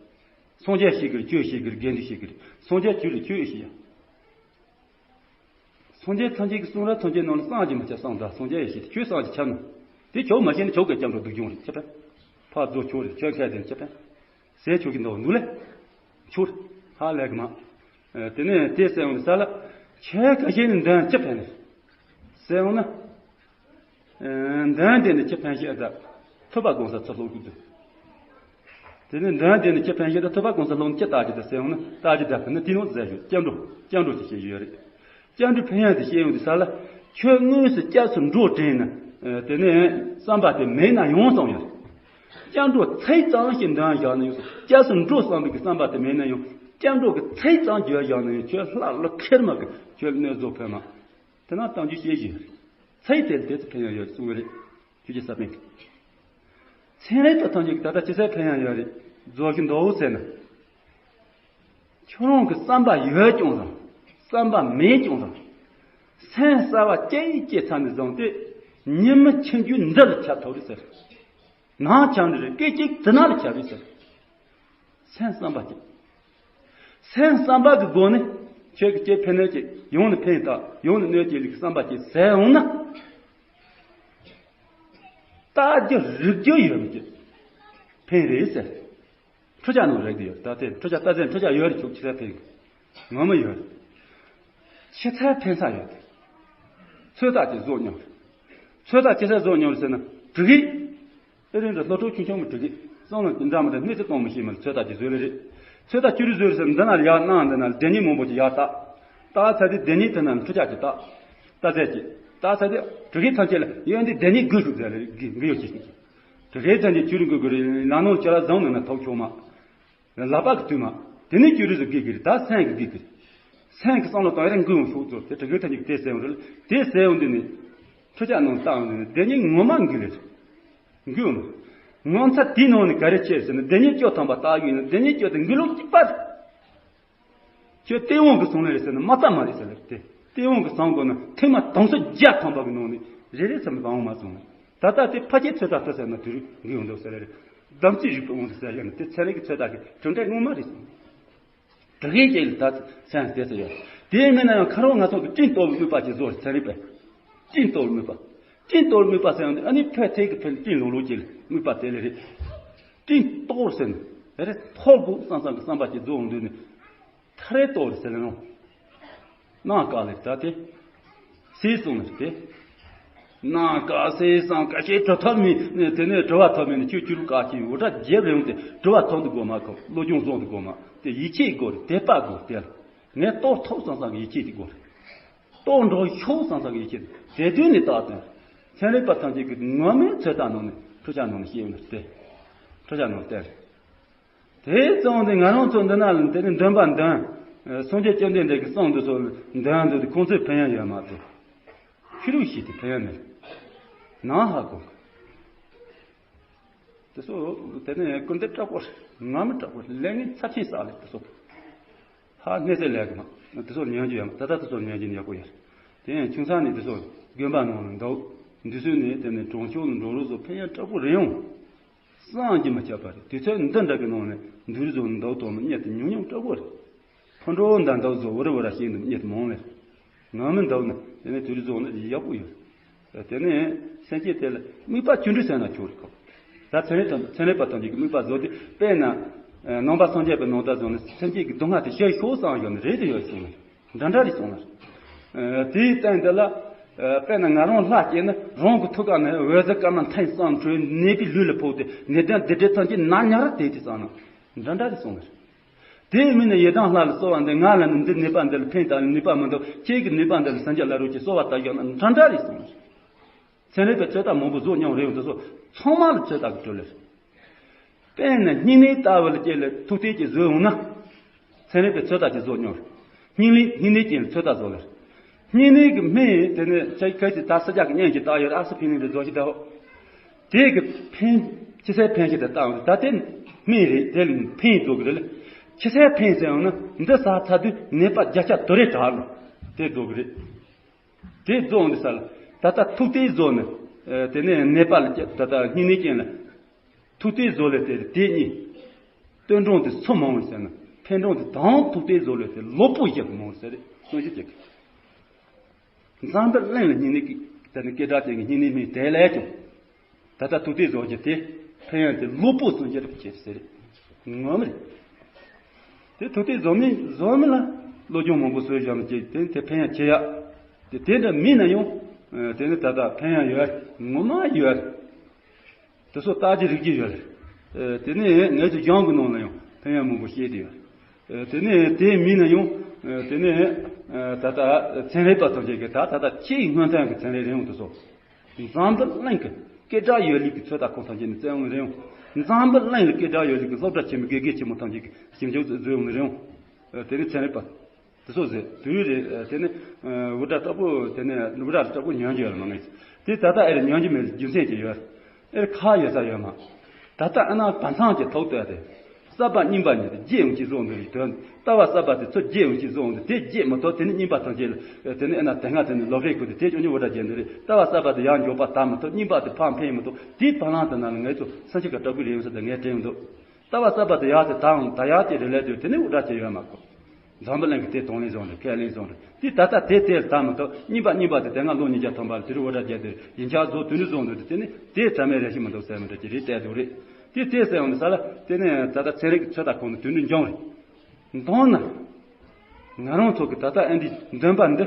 སངས་རྒྱས་ཤེས་དགོས་རེད། ཆོས་ཤེས་དགོས་རེད། དགེ་འདུན་ཤེས་དགོས་རེད། སངས་རྒྱས་ཆོས་ལ་ཆོས་ཤེས་ཡ། སངས་རྒྱས་ཐམས་ཅད་ཀྱི་གསུང་རབ་ཐམས་ཅད་ནང་ལ་སངས་རྒྱས་མ་ཁྱབ་སངས་དང་སངས་རྒྱས་ཡེ་ཤེས་དེ་ཁྱོད་སངས་རྒྱས་ཁྱབ་ནོ། དེ་ཁྱོད་མ་ཤེས་ན་ཁྱོད་ཀྱི་སྐྱབས་འགྲོ་སྡུག་སྦྱོང་རེད་ཁྱབ་པས། ཕར་རྫོགས་ཆོག་རེད། ཁྱོད་མཁས་དེ་ཁྱབ་པས། ཟས་ཆོག་གི་འདུག་འདུག་ལེ། ཆོག་རེད། ཧ་ལས་གི་མ། དེ་ནས་དེ་ཟེར་འོང་ས་ལ། ཁྱེད་ཁ་ཤས་ནི་འདོན་ཅི་ཕན་ནས། ཟེར་འོང་ན། འདོན་དེ་ནི་ཅི་ཕན་ཤེས་ད། ཐུབ་པ་དགོངས་ས་ཚུར་ལྷུག་ཏུ་འདུག་དེ་ནས་འདོན་དེ་ནི་ཅི་ཕན་ཤེས་ད། ཐུབ་པ་དགོངས་ས་ལྷུག་ནི་ཅི་ལྟ་རྒྱུ་ད་ཟེར་འོང་ན། ལྟ་རྒྱུ་ད་ཕན་ན་དེ་ནོ་ཟེར་ཞུ། སྐྱབས་འགྲོ། སྐྱབས་འགྲོ་ཅི་བྱེད་ཡོད་རེད། སྐྱབས་འགྲོ་ཕན་ཡོན་དེ་བཤད་ཡོང་དུས་ས་ལ། ཁྱོད་དངོས་སུ་སྐྱབས་སུ་འགྲོ་དྲན་ན། དེ་ནས་བསམ་པ་དེ་མེད་ན་ཡོང་སོང་ཡོད་རེད། སྐྱབས་འགྲོ་ཚིག་ཙམ་ཞིག་འདོན་བཞག་ན་ཡོང་སོང་། སྐྱབས་སུ་འགྲོ་བསམ་པའི་བསམ་པ་དེ་མེད་ན་ཡང་སྐྱབས་འགྲོ་གི་ཚིག་ཙམ་བརྗོད་བཞག་ན་ཡང་ཁྱོད་ལྷ་ལ་ཁེར་མ་གི་ཁྱོད་གནོད་བཟོ་ཕན་མ། དེ་ན་གཏམ་རྒྱུད་བཤད་བཞིན་ཚིག་དེ་དེ་ཚོ་ཕན་ཡོན་ཡོད་གསུང་གི་རེད། ཆོས་རྗེ་ས་པཎ་གྱིས། ཚན་རིག་པ་ཐམས་ཅད་ཀྱིས་ད་ལྟ་ཅི་ཟེར་ཕན་ཡོན་ཡོད་རེད་རྫོགས་ཀྱི་འདུག་ཟེར་ན། ཁྱོད་རང་གི་བསམ་པ་ཡོད་ཀྱང་རང་། བསམ་པ་མེད་ཀྱང་རང་། སེམས་གསར་བ་སྐྱེ་ཡི་སྐྱེ་ཚར་ནས་བཟུང་སྟེ། ཉི་མ་ཆུང་ཆུང་འདི་ལ་ཁྱབ་ཐུབ་རེད་ཟེར། ནང་ཆགས་འདི་རེད། སྐད་ཅིག་དེ་ན་ལ་ཁྱབ་རེད་ཟེར། སེམས་བསམ་པ་སྐྱེ། སེམས་བསམ་པ་གི་སྒོ་ནས་ཁྱོད་ཀྱི་སྐྱེ་ཕན་གནོད་ཀྱི་ཡོང་ནས་ཕན་ཐོགས་ཡོང་ནས་གནོད་ཀྱི་ལུགས་བསམ་པ་སྐྱེ་ཟེར་འོང་ན། ལྟ་རྒྱུ་རིག་རྒྱུ་ཡོད་མི་སྐྱེ། ཕན་རེད་ཟེར། འཕྲུལ་ཆས་ནང་རེག་དེ་ཡོད། ད་དེ་འཕྲུལ་ཆས་ལྟ་ཚན་འཕྲུལ་ཆས་ཡོད་རེད། ཁྱོད་ཆི་ཚད་ཕན་གི། ངོ་མ་ཡོད་རེད། ཆི་ཚད་ཕན་ས་ཡོད་དེ། ཚོད་ལྟ་ཅིག་བཟོ་མྱོང་རེད། ཚོད་ལྟ་ཆི་ཚད་བཟོ་མྱོང་རེད་ཟེར་ན་འགྲིག་གི། ཨེ་རེད་འདྲ་སློབ་ཕྲུག་ཆུང་ཆུང་མ་འགྲིག་གི། བསམ་བློ་ཅི་འདྲ་མི་འདྲ་སྣེ་ཚོ་གཏོང་མི་ཤེས་མ་རེད། ཚོད་ལྟ་ཅིག་བཟོས་ལེ་རེད། ཚོད་ལྟ་ཅི་རིགས་བཟོས་ཟེར། འདི་ན་ཡར་གནང་། འདི་ན་སྡེ་སྣོད་མང་པོ་ཅིག་ཡར་བཏགས། བཏགས་ཚར་དུས་སྡེ་སྣོད་དེ་ན་འཕྲུལ་ཆས་ཅིག་བཏགས། བཏགས་ཚར་གྱི་བཏགས་ཚར་དུས་དྲི་གི་ཐམས་ཅད་ལ་ཡོན་ཏན་སྡེ་སྣོད་དགུ་ཞིག་ཟེར་ལེ་དགུ་ཡོད་ཅིག་དྲི་གི་ཐམས་ཅད་ཅི་རིགས་དགུ་དགུ་རེད། ལ་ནོར་ཅི་ར་བཟང་ནོ་ན་ཐོག་ཆོག་མ། ལག་པ་གི་དུས་མ། དེ་ནས་ཅི་རིགས་སུ་དགུ་གི་རེད། ད་སེམས་ཀྱི་དགུ་གི་རེད། སེམས་ཀྱི་བསམ་བློ་བཏང་ཡ་རེ་དགུ་ཡོང་ཤོག་ཚོ་དེ་དྲི་གི་ཐམས་ཅད་དེ་ཟེར་ཡོང་རེད། དེ་ཟེར་ཡོང་དུས་ནས་འཕྲུལ་ཆས་ནང་བཏགས་ཡོང་དུས་ནས་སྡེ་སྣོད་ངོ་མ་དགུ་རེད། འགུལ་ཡོང་། ངོ་མཚར་དེའི་ནང་ནས་ག་རེ་ཆེ་ཟེར་ན། སྡེ་སྣོད་བཅུ་ཐམ་པ་བཏགས་ཡོད་ན་སྡེ་སྣོད་བཅུ་དེ་འགུལ་ལུགས་གཅིག་པ་རེད། ཁྱོད་སྟེས་དབང་གི་བསམ་བློ་རེད་ཟེར་ན་མ་རྩ་མ་རེད་ཟེར་ལེ་རེད་དེ། སྟེས་དབང་གི་བསམ་དགོས་ན་ཐེངས་མ་དུང་སོ་བརྒྱ་ཐམ་པ་གི་ནང་ནས་རེ་རེ་ཙམ་བཏང་འོང་མ་སོང་། ད་ལྟ་དེ་ཕལ་ཆེར་ཚོད་ལྟ་ལྟ་ཟེར་ན་དུས་རིག་འགུལ་ཡོང་འདུག་ཟེར་ལེ་རེད། དམ་ཚིག་རིག་པའི་དབང་དུ་ཟེར་ཡོད་ན་དེ་ཚན་རིག་གི་ཚོད་ལྟ་གི་གྲུབ་འབྲས་ངོ་མ་རེད་སོང་། དྲི་གི་ཅིག་ལ་ད་སེམས་དེ་ཚོ་ཡོད། དེ་མིན་ན་ཡང་ཁ་རོག་ང་ཚོ་གི་སྤྲིན་གཏོར་བའི་དམིགས་པ་ཅིག་བཟོ་རེད་ཚན་རིག་པས། སྤྲིན་གཏོར་བའི་དམིགས་པ། སྤྲིན་གཏོར་བའི་དམིགས་པ་ཟེར་ཡང་ཨ་ནི་ཕལ་ཆེར་གི་ཕལ་སྤྲིན་ལོག་ལོག་ཅིག་ལ་དམིགས་པ་དེ་ལ་རེད། སྤྲིན་གཏོར་ཟེར་ན་རེ་རེ་ཐོར་དགོས་བསམ་བསམ་གི་བསམ་པ་ཅིག་རྫོགས་འདུག་ནས། ཐ་རེ་གཏོར་ཟེར་ལ་ནོ། གནམ་བཀའ་ལས་ད་དེ། སྲིད་གསུངས་ནས་དེ། གནམ་བཀའ་སྲིད་གསུངས་ཀ་ཤེད་གྲུབ་ཐབས་མེད་ནས་དེ་ནས་གྲུབ་པ་ཐོབ་མེད་ནས་ཁྱོད་ཁྱོད་རུ་བཀའ་ཁྱིམ་འུ་དྲ་རྒྱལ་རེ་ཡོང་སྟེ་གྲུབ་པ་ཐོབ་འདུག་དགོས་མ་ཁོ་བློ་སྦྱོང་བཟང་འདུག་དགོས་མ་དེ་ཡིད་ཆེས་དགོས་རེད། དད་པ་དགོས་དེ་ལ་ངས་གཏོར་ཐོབ་བསམ་བསམ་གི་ཡིད་ཆེས་དེ་དགོས་རེད། གཏོར་འགྲོ་ཤོག་བསམ་བསམ་གི་ཡིད་ཆེས་དེ་དེ་དུས་ནས་བཏགས་དོན། ཚན་རིག་པ་ཐམས་ཅད་ཀྱིས་ངོ་མའི་ཚོད་ལྟ་ནང་ནས་འཕྲུལ་ཆས་ནང་ནས་ཤེས་ཡོང་ནས་དེ། འཕྲུལ་ཆས་ནང་བསྟན། དེ་ཙང་དེ་ང་རང་ཚོ་འདི་ན་དེ་ནི་འདོན་པ་འདོན། སངས་རྒྱས་བཅོམ་ལྡན་འདས་ཀྱི་གསུང་འདི་ཚོ་འདོན་འདུག་དེ་ཁོང་ཚོས་ཕན་ཡོན་ཡོད་མ་ཐུབ། ཤི་རུ་ཤི་དེ་ཕན་ཡོན་མེད། ནང་ཧ་གོ། དེ་ཚོ་དེ་ནི་ཀུན་དེ་དྲག་པོ་རེད། ང་མི་དྲག་པོ་རེད། ལས་ངན་ཚབས་ཆེན་བསགས་ལེ་དེ་ཚོ། ཧ་གནས་ཚད་ལས་ཀྱི་མ། དེ་ཚོ་ཉོན་གྱི་ཡོད་མ། ད་ལྟ་དེ་ཚོ་ཉོན་གྱི་ནི་ཡག་པོ་ཡོད། དེ་ཡང་ཁྱུང་ཚང་ནི་དེ་ཚོ་དགོན་པ་ནང་ལ་འདུག་འདི་ཚོ་ནི་དེ་ནི་གྲོང་ཆོག་ནི་འགྲོ་རུ་ཚོ་ཕན་ཡོན་དྲག་པོ་རེད་ཡོང་། བསམ་གྱིས་མི་ཁྱབ་པ་རེད། དུས་ཚོད་འདི་འདྲ་གི་ནང་ནས་འདུལ་བཟོ་འདུལ་ཐོག་ནས་གཉེར་དེ་ཉུང་ཉུང་སྤྲོ་པོ་རེད། ཕོ་འགྲོ་འདི་འདུལ་བཟོ་བོ་རེ་བོ་ར་ཤེས་འདུག་གཉེར་དེ་མང་ལེ། ང་མི་འདུག་ན་དེ་ནས་དུས་བཟོ་ནི་ཡག་པོ་ཡོད། དེ་ནས་སེམས་བསྐྱེད་དེ་ལ་དམིགས་པ་ཅི་འདྲ་བསམ་ན་ཆོག་རེད་ཁོ། ད་ཚན་རིག་དང་ཚན་རིག་པ་ཐམས་ཅད་ཀྱི་དམིགས་པ་བཟོ་དེ་དཔེར་ན། ནང་པ་སངས་རྒྱས་པའི་ནང་ལྟར་བཟོ་ན་སེམས་བསྐྱེད་ཀྱི་སྡུག་བསྔལ་དེ་ཞི་ཤོག་བསམ་ཡོད་ན་རེད་དེ་ཡོད་གསུངས་ལེ། འདྲ་འདྲ་རེད་གསུངས་ལ། དེའི་སྟེང་དེ་ལ། དཔེར་ན་ང་རང་ལྷ་སྐྱེས་ན་རང་གི་ཐུགས་ཀ་ནས་འོད་ཟེར་དཀར་དམར་མཐིང་གསུམ་འཕྲོས་ནད་པའི་ལུས་ལ་ཕོག་སྟེ་ནད་གདོན་སྡིག་སྒྲིབ་ཐམས་ཅད་ནག་ཉག་ར་དེ་དེ་བསམ་ན། འདྲ་འདྲ་རེད་གསུངས་ལ། དེའི་མི་ནི་ཡི་དམ་ལྷ་ལ་གསོལ་བ་འདེབས། ང་ལ་ནི་འདི་ནད་པ་འདི་ལ་ཕན་བཏགས་ནུས་པ་མི་འདུག་ཁྱེད་ཀྱི་ནུས་པ་འདི་ལ་སངས་རྒྱས་ལ་རོལ་གྱིས་གསོལ་བ་བཏབ་བཞག་ན་འདྲ་འདྲ་རེད་གསུངས་ལ། ཚན་རིག་པའི་ཚོད་ལྟ་མང་པོ་བཟོ་མྱོང་རེད་འདུག་སོ། ཚང་མ་ལ་ཚོད་ལྟ་གི་གྲོལ་ལེ། དཔེར་ན་སྙིང་ནད་ལྟ་བུ་ལ་སྐྱེ་ལ་ཐུག་ཐལ་གྱི་བཟོས་འོང་ན། ཚན་རིག་པའི་ཚོད་ལྟ་ཅིག་བཟོ་མྱོང་རེད། སྙིང་ལས་སྙིང་ནད་ཅན་ལ་ཚོད་ལྟ་བཟོ་ལེ། སྙིང་ནད་ཀྱི་སྨན་དེ་ནི་ཆ་ཁ་ཅིག་ད་སྲིད་ཇ་གི་སྨན་ཅིག་བཏགས་ཡོད་རེད། ཨ་སི་ཕི་ནི་རེད་བཟོ་ཞིག་ད་འོ། དེ་གི་ཕན་ཅི་སའི་ཕན་ཞིག་དེ་བཏགས་འོང་ད་དེ་སྨན་རེད། དེ་ལ་ཕན་བཟོ་གི་རེད་ལ། ཅི་སའི་ཕན་ཟེར་ཡང་ན་འདི་ཟ་ཚར་དུས་ནད་པ་བརྒྱ་ཆ་དོ་རེ་དྲག་ལ་དེ་བཟོ་གི་རེད། དེ་རྫོགས་འདི་ས་ལ་ད་ལྟ་ཐུག་སྟེ་རྫོགས་ནས། དེ་ནས་ནད་པ་ལ་ད་ལྟ་སྙིང་ནད་ཅན་ལ་ཐུག་སྟེ་རྫོགས་ལས་དེ་དེ་གཉིས། བསྟན་གྲངས་དེ་ཚོ་མང་བ་ཟེར་ན་ཕན་གྲངས་དེ་དང་ཐུག་སྟེ་རྫོགས་ལས་དེ་ལོ་པོ་བཞི་གི་མང་བ་ཟེར་རེད་གསུང་བཤད་བྱེད་གི། འཛམ་བུ་གླིང་ལ་སྙིང་ནད་ཀྱི་དེ་ནི་སྐད་གྲགས་ཅན་གྱི་སྙིང་ནད་སྨན་དེ་ལས་ཀྱང་། ད་ལྟ་ཐུག་སྟེ་བཟོ་རྒྱུ་དེ་ཕན་ཡོན་དེ་ལོ་པོ་སུན་འགྱུར་བྱེད་ཟེར་ངོ་མ་རེད། དེ་ཐུག་སྟེ་བཟོ་མི་བཟོ་མི་ལ་བློ་སྦྱོང་མང་པོ་གསོས་བཞག་ན་ཅིག་དེ་དེ་ཕན་ཡོན་ཆེ་ཡ། དེ་དེ་འདྲ་མིན་ན་ཡང་དེ་ནི་ད་ལྟ་ཕན་ཡོན་ཡོད་ངོ་མ་ཡོད། དེ་ཚོ་ལྟ་རྒྱུ་རིག་རྒྱུ་ཡོད་རེད། དེ་ནི་ངེད་ཚོ་གཞུང་གི་ནང་ལ་ཡང་ཕན་ཡོན་མང་པོ་བཤད་དེ་ཡོད། དེ་ནས་དེ་མིན་ན་ཡང་། དེ་ནས་ད་ལྟ་ཚན་རིག་པ་ཐམས་ཅད་ཀྱིས་ད་ད་ལྟ་ཆེས་སྔོན་ཐོན་གྱི་ཚན་རིག་རིག་ཡོང་དུ་སོང་། འཛམ་བུ་གླིང་གི་སྐད་གྲགས་ཡོད་ལུགས་ཀྱི་ཚོད་ལྟ་ཁང་ཐམས་ཅད་ནས་བཙལ་ཡོང་རིག་ཡོང་། འཛམ་བུ་གླིང་ལ་སྐད་གྲགས་ཡོད་ལུགས་ཀྱི་སློབ་གྲྭ་ཆེན་མོ་དགེ་རྒན་ཆེན་མོ་ཐམས་ཅད་ཀྱིས་ཞིབ་འཇུག་བཟོས་ཡོང་རིག་ཡོང་། དེ་ནས་ཚན་རིག་པ། དེ་ཚོ་ཟེར་དུས་རེད། དེ་ནི་འུར་སྒྲ་ལྟ་བུ་དེ་ནི་འུར་སྒྲ་ལྟ་བུ་ཉན་རྒྱུ་ཡོད་མ་ངེས། དེ་ད་ལྟ་ཨེ་རེད་ཉན་རྒྱུ་མེད་རྒྱུ་མཚན་ཅིག་ཡོད། ཨེ་རེད་ཁ་ཡོད་ས་ཡོད་མ། ད་ལྟ་ཨ་ན་བ་ཚང་གི་ཐོག་ཏུ་ཨེ་རེད། གསར་པ་རྙིང་པ་གཉིས་དེ་བརྗེད་ཡོང་གི་བཟོ་འདུག་རེད་དོན། ལྟ་བ་གསར་པ་དེ་ཚོ་བརྗེད་ཡོང་གི་བཟོ་འདུག་དེ་བརྗེད་མ་ཐུབ་དེ་ནི་རྙིང་པ་ཐམས་ཅད་ལ་དེ་ནི་ཨེ་ན་དེ་སྔ་དེ་ནི་ལོ་རེ་ཁུ་དེ་དེ་ཅོ་ཉི་འུར་སྒྲ་བརྗེད་འདུག་རེད། ལྟ་བ་གསར་པ་དེ་ཡང་མགྱོགས་པ་དར་མ་ཐུབ་རྙིང་པ་དེ་ཕར་འཕེན་མ་ཐུབ་དེའི་བར་ལམ་དེ་ན་ལ་ངས་ཚོ་སེམས་ཤུགས་ཀ་དྲག་པོ་རེད་ཡོང་ས་དེ་ངས་དྲན་ཡོང་འདུག་ལྟ་བ་གསར་པ་དེ་ཡག་དེ་དང་ད་ཡག་དེ་རེ་ལས་དུས་དེ་ནི་འུར་སྒྲ་ཆེ་ཡོད་མ་གོ། འཛམ་བུ་གླིང་གི་དེ་གདོང་ལེན་བཟོ་འདུག་སྐད་ལེན་བཟོ་འདུག་དེ་ད་ལྟ་དེ་དེར་ད་མ་གཏོགས་རྙིང་པ་རྙིང་པ་དེ་དེ་སྔ་ལོ་ཉིས་བརྒྱ་ཐམ་པ་ལ་དེ་རུ་འུར་སྒྲ་བརྒྱབ་དེ་ཡིན་ཆགས་བཟོ་དུས་ནི་བཟོ་འདུག་དེ་ནི་དེ་གྲ་མེད་རེ་ཞིག་མི་འདུག་ཟེར་མི་འདྲ་ཅི་རེད་བལྟས་འདུག་རེད། དེ་དེ་ཟེར་ཡོང་དུས་ས་ལ་དེ་ནི་ད་ལྟ་ཚན་རིག་གི་ཚོད་ལྟ་ཁང་དུ་དུས་ནི་འབྱུང་རེད། མདོར་ན། ང་རང་ཚོ་གི་ད་ལྟ་ཨ་འདི་འདོན་པ་འདི།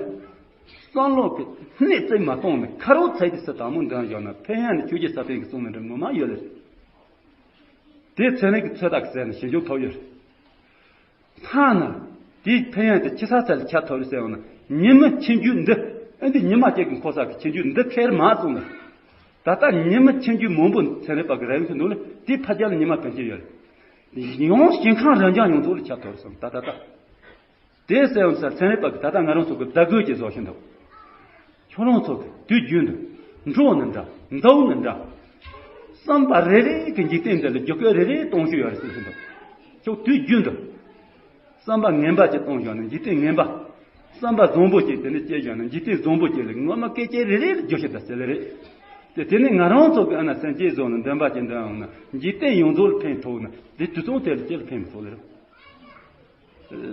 བསམ་བློ་གི་སྣེ་གཅིག་མ་གཏོང་ནས་ཁ་རོག་ཚད་ཀྱི་སུ་དང་མོ་འདོན་བཞག་ན་ཕན་ཡོན་ནི་ཆོས་རྒྱལ་ས་པཎ་གྱི་གསུང་མི་འདྲ་ངོ་མ་ཡོད་ལེ། དེ་ཚན་རིག་གི་ཚོད་ལྟ་གི་ཟེར་ནས་ཞིབ་འཇུག་ཐོབ་ཡོད། ཐ་ན་དེའི་ཕན་ཡོན་དེ་ཅི་ས་ཚད་ལ་ཁྱབ་ཐུབ་རེད་ཟེར་བ་ན། ཉི་མ་ཆུང་ཆུང་འདི། ཨ་འདི་ཉི་མ་གཅིག་གི་འཁོར་ས་གི་ཆུང་ཆུང་འདི་ཁེར་མ་སོང་ན། ད་ལྟ་ཉི་མ་ཆུང་ཆུང་མང་པོ་ཚན་རིག་པ་གི་རེ་བ་ཞིག་འདུག་ལ། དེ་ཕ་རྒྱལ་ལ་ཉི་མ་ཕན་ཆད་ཡོད་རེད། ཡང་ཞིང་ཁམས་རང་རྐྱ་ཡོངས་རྫོགས་ལ་ཁྱབ་ཐུབ་རེད་བསམ། ད་ད་ད། དེ་ཟེར་བ་ས་ཚན་རིག་པ་གི་ད་ལྟ་ང་རང་ཚོ་གི་བརྡ་བརྐོས་ཀྱི་བཟོ་བཞིན་འདུག། ཁྱོད་རང་ཚོ་གི་དུས་རྒྱུན་དུ་འགྲོ་ནི་འདྲ། འདུག་ནི་འདྲ། བསམ་པ་རེ་རེ་གི་འཇིག་རྟེན་འདི་ལ་རྒྱུ་སྐར་རེ་རེ་གཏོང་ཤུགས་ཡོད་རེད་ཟེར་བཞིན་འདུག། ཁྱོད་དུས་རྒྱུན་དུ་བསམ་པ་ངན་པ་ཅིག་གཏོང་བཞག་ན་འཇིག་རྟེན་ངན་པ། བསམ་པ་བཟང་པོ་ཅིག་དེ་ནས་སྐྱེ་བཞག་ན་འཇིག་རྟེན་བཟང་པོ་ཅིག་ལ་ངོ་མ་སྐད་ཆ་རེ་རེ་ལ་རྒྱུ་ཤེས་ད་ཟེར་ལེ་རེད། དེ་དེ་ནས་ང་རང་ཚོ་གི་ཨ་ན་སེམས་ཅན་བཟང་ན་འདོན་པ་ཅིག་འདོན་འོང་ན་འཇིག་རྟེན་ཡོངས་རྫོགས་ལ་ཕན་ཐོགས་ན་འདི་དུས་ཚོད་དེ་ལ་ཅི་ལ་ཕན་མི་ཐོགས་ལེ་རེད།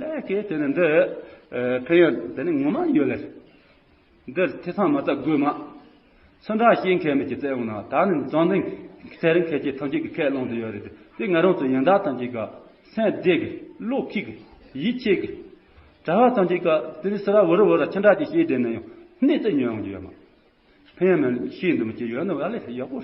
ལས་ཀའི་དེ་ནི་འདི་ཨ་ཕན་ཡོན་དེ་ནི་ངོ་མ་ཡོད་ལེ། འདིར་ཐེ་ཚོམ་མ་བཏང་དགོས་མ། ཚོན་མདོག་ཤེས་མཁན་མི་གཅིག་བཙལ་འོང་ན་ད་ནི་འཛམ་གླིང་ཚན་རིག་མཁས་ཅན་ཐམས་ཅད་ཀྱི་ཁས་བླངས་དུ་ཡོད་རེད། དེ་ང་རང་ཚོ་ཡོན་བདག་ཐམས་ཅད་ཀྱི་སེམས་བདེ་གི་བློ་ཁེ་གི་ཡིད་ཆེས་གི་གྲྭ་བ་ཐམས་ཅད་ཀྱི་དེ་ནི་སི་ར་འུ་ར་འུ་ར་ཁྱི་འདྲ་ཅིག་ཤེས་བསྡད་ན་ཡང་གནས་ཚུལ་ཉོན་ཡོང་རྒྱུ་ཡོད་མ། ཕན་ཡོན་མེད་ཤེས་འདུག་མི་སྐྱེ་ཡོད་ན་ཨ་ལས་ཡག་པོ་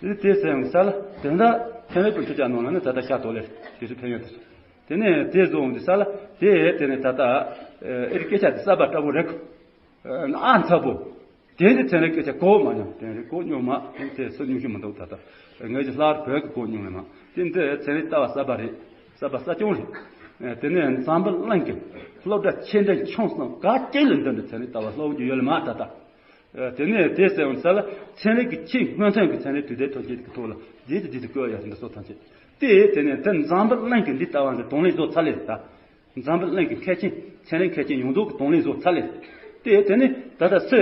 རེད། དེ་དེ་ཟེར་ཡང་ས་ལ་དེ་འདྲ་ཕན་ཡོན་པོ་ཁྲི་ཆ་ནང་ལ་ནི་ད་ལྟ་ཤ་དོ་ལེ་དེ་ཚོ་ཕན་ཡོན་དེ་ཚོ། དེ་ནས་དེ་བཟོ་འོང་དུས་ས་ལ་དེ་དེ་ནས་ད་ལྟ་ཨེ་རི་སྐད་ཆ་དེ་གསར་པ་འདྲ་པོ་རེད་གོ། ཨ་འཚབ་པོ། དེ་འདི་ཚན་རིག་སྐད་ཆ་གོ་མ་མྱོང་། དེ་རིག་གོ་མྱོང་མ་དེ་ཚེ་སུ་ཉུང་ཤོས་མི་འདུག་ད་ལྟ་ངས་ཀྱི་ལྷག་བོད་ཀྱི་གོ་མྱོང་ལེ་མ། དེ་འདི་ཚན་རིག་ལྟ་བ་གསར་པ་རེད། གསར་པ་གསར་རྐྱང་རེད། དེ་ནས་འཛམ་བུ་གླིང་གི་སློབ་གྲྭ་ཆེ་འབྲིང་ཆུང་གསུམ་ག་གེ་ལ་འདི་འདྲ་ཚན་རིག་ལྟ་བ་སློབ་རྒྱུ་ཡོད་ལེ་མ་ད་ལྟ། དེ་ནས་དེ་ཟེར་བ་ས་ལ་ཚན་རིག་གི་ཆེས་སྔོན་ཐོན་གྱི་ཚན་རིག་དུས་དེབ་ཐམས་ཅད་ཀྱི་ཐོག་ལ་རྗེས་ཀྱི་རྗེས་སུ་བཀོད་ཡ་ཟིན་འདི་སོགས་ཐམས་ཅད་དེ་དེ་ནས་དེ་འཛམ་བུ་གླིང་གི་འདི་ལྟ་བ་འདི་གདོང་ལེན་བཟོ་ཚར་ལེ་ད། འཛམ་བུ་གླིང་གི་མཁས་ཅན་ཚན་རིག་མཁས་ཅན་ཡོངས་རྫོགས་ཀྱི་གདོང་ལེན་བཟོ་ཚར་ལེ། དེ་དེ་ནི་ད་ལྟ་སུ།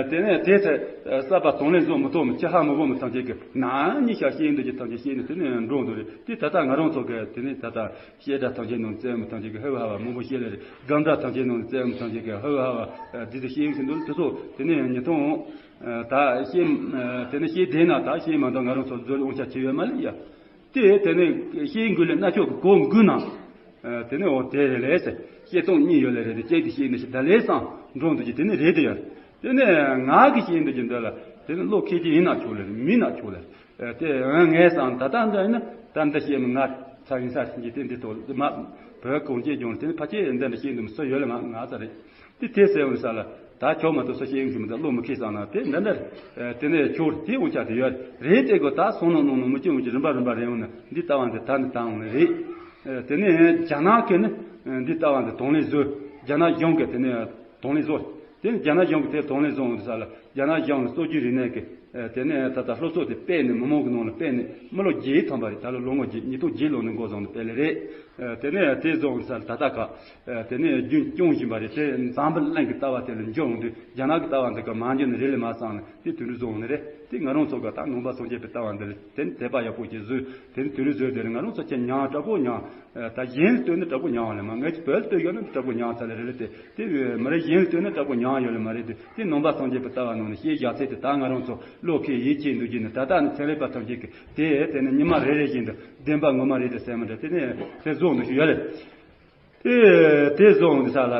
དེ་ནས་དེ་ཚེ་གསར་པ་གདོང་ལེན་བཟོ་མི་ཐུབ་མི་ཅི་ཧ་མི་གོ་མི་ཐམས་ཅད་ཀྱི་ནང་ཉིད་ཤ་ཤེས་འདོད་ཀྱི་ཐམས་ཅད་ཤེས་ནས་དེ་ནས་འགྲོ་འདུག་རེད། དེ་ད་ལྟ་ང་རང་ཚོ་གི་དེ་ནས་ད་ལྟ་བཤད་གྲྭ་ཐམས་ཅད་ནང་བཙལ་མི་ཐམས་ཅད་ཀྱི་ཧ་བ་ཧ་བ་མང་པོ་ཤེས་ལེ་རེད། སྒང་གྲྭ་ཐམས་ཅད་ནང་བཙལ་མི་ཐམས་ཅད་ཀྱི་ཧ་བ་ཧ་བ་དེ་ཚོ་ཤེས་ཡོང་ཟིན་འདུག་དེ་ཚོ་དེ་ནས་ཉིས་སྟོང་ད་ཤེས་དེ་ནས་ཤེས་བདེ་ན་ད་ཤེས་མ་འདུག་ང་རང་ཚོ་འཛོལ་དབང་ཆ་ཆེ་ཡོད་མ་ལེ་ཡ། དེ་དེ་ནས་ཤེས་འགུལ་ལས་སྣ་ཆོག་གི་གོ་འགུལ་ན། དེ་ནས་འོ་དེ་རེད་ལས་ཟེར། ཤེས་སྟོང་གཉིས་ཡོད་ལེ་རེད་དེ་ཅེས་དེ་ཤེས་ནས་ཤེས་ད་ལས་སང་འགྲོ་འདུག་ཅིག་དེ་ནས་རེད་དེ་ཡོད། དེ་ནས་ང་གི་ཤེས་འདུག་ཅིག་འདི་ལ་དེ་ནས་བློ་ཁེལ་གྱི་ཡིན་ན་ཆོག་ལེ་མིན་ན་ཆོག་ལེ། དེ་ངས་སང་ད་ལྟ་འདི་ཡིན་ན་ད་འདི་ཤེས་མི་ང་ཚ་ཡིན་ས་ཞིག་གི་དེ་འདི་ཐོག་མ་བོད་གངས་ཅན་ལྗོངས་དེ་ནས་ཕལ་ཆེར་འདི་འདྲ་ཤེས་འདུག་མི་སུ་ཡོད་ལེ་མ་ང་ཚ་རེད། དེ་དེ་ཟེར་འོང་ས་ལ་ད་ཁྱོད་མ་གཏོགས་སུ་ཤེས་ཡོང་གི་མི་འདུག་བློ་མི་ཁེལ་སང་ན་དེ་འདི་འདྲ་དེ་ནས་ཁྱོད་དེ་འོང་ཆ་དེ་ཡོད་རེད། དེ་གོ་ད་སོང་ནང་ནང་ནང་མི་སྐྱོན་འོང་གི་རིམ་པ་རིམ་པ་རེད་འོང་ན་འདི་ལྟ་བ་འདི་ད་ནི་ད་འོང་ནི་རེད། དེ་ནས་རྒྱ་ནག་གི་ནི་འདི་ལྟ་བ་འདི་གདོང་ལེན་བཟོས། རྒྱ་ནག་གཞུང་གི་དེ་ནས་གདོང་ལེན་བཟོས། དེ་ནས་རྒྱ་ནག་གཞུང་གི་དེ་གདོང་ལེན་བཟོ་འོང་ས་ལ་རྒྱ་ནག་གཞུང་ནས་སྲོལ་རྒྱུན་རིག་གནས་ཀྱི་དེ་ནས་ད་ལྟ་སློབ་གསོ་དེ་སྤེལ་ནས་མི་མང་གི་ནང་ལ་སྤེལ་ནས་མི་ལོ་བརྒྱད་ཐམ་པ་རེད། ད་ལོ་ལོ་ངོ་བརྒྱད་ཉིས་སྟོང་བརྒྱད་ལོ་ནས་འགོ་བཟུང་ནས་སྤེལ་ལེ་རེད། དེ་ནས་དེ་བཟོ་འོང་ས་ལ་ད་ལྟ་ཁ། དེ་ནས་རྒྱུན་སྐྱོང་བཞིན་པ་རེད། དེ་འཛམ་བུ་གླིང་གི་ལྟ་བ་དེ་ལ་འགྱུར་འོང་དུས་རྒྱ་ནག་གི་ལྟ་བ་འདི་ག་མ་འགྱུར་ནི་རེད་ལེ་མ་བསམ་ནས་དེ་དུས་འགྲོ་བཟོ་འོང་ནི་རེད། དེ་ང་རང་ཚོ་ག་ད་ནང་པ་སངས་རྒྱས་པའི་ལྟ་བ་འདི་ལ་དེ་ནི་དད་པ་ཡག་པོ་ཅིག་བཟོས། དེ་ནི་དུས་འགྲོ་བཟོས་དེ་ལ་ང་རང་ཚོ་ཁྱེད་མྱང་དྲག་པོ་མྱང་། ད་གཞན་ལ་ལྟོས་ན་དྲག་པོ་མྱང་བ་ལེ་མ་ངས་ཀྱི་བོད་ལ་ལྟོས་ཡོད་ན་དྲག་པོ་མྱང་ཚ་ལེ་རེད་ལེ། དེ་དེ་མི་རེད། གཞན་ལ་ལྟོས་ན་དྲག་པོ་མྱང་ཡོད་ལེ་མ་རེད། དེ་དེ་ནང་པ་སངས་རྒྱས་པའི་ལྟ་བ་ནང་ནས་ཤེས་བཞག་ཚད་དེ་ད་ང་རང་ཚོ་བློ་ཁེལ་ཡིད་ཆེས་འདུག་གི་ནི་ད་ལྟ་ནི་ཚན་རིག་པ་ཐམས་ཅད་ཀྱི་དེ་དེ་ནི་ཉི་མ་རེ་རེ་བཞིན་དུ་བདེན་པ་ངོ་མ་རེད་དེ་ཟེར་མི་འདྲ། དེ་ནས་དེ་བཟོ་འདུག་ཞུ་ཡ་ལེ། དེ་དེ་བཟོ་འོང་དུས་ས་ལ།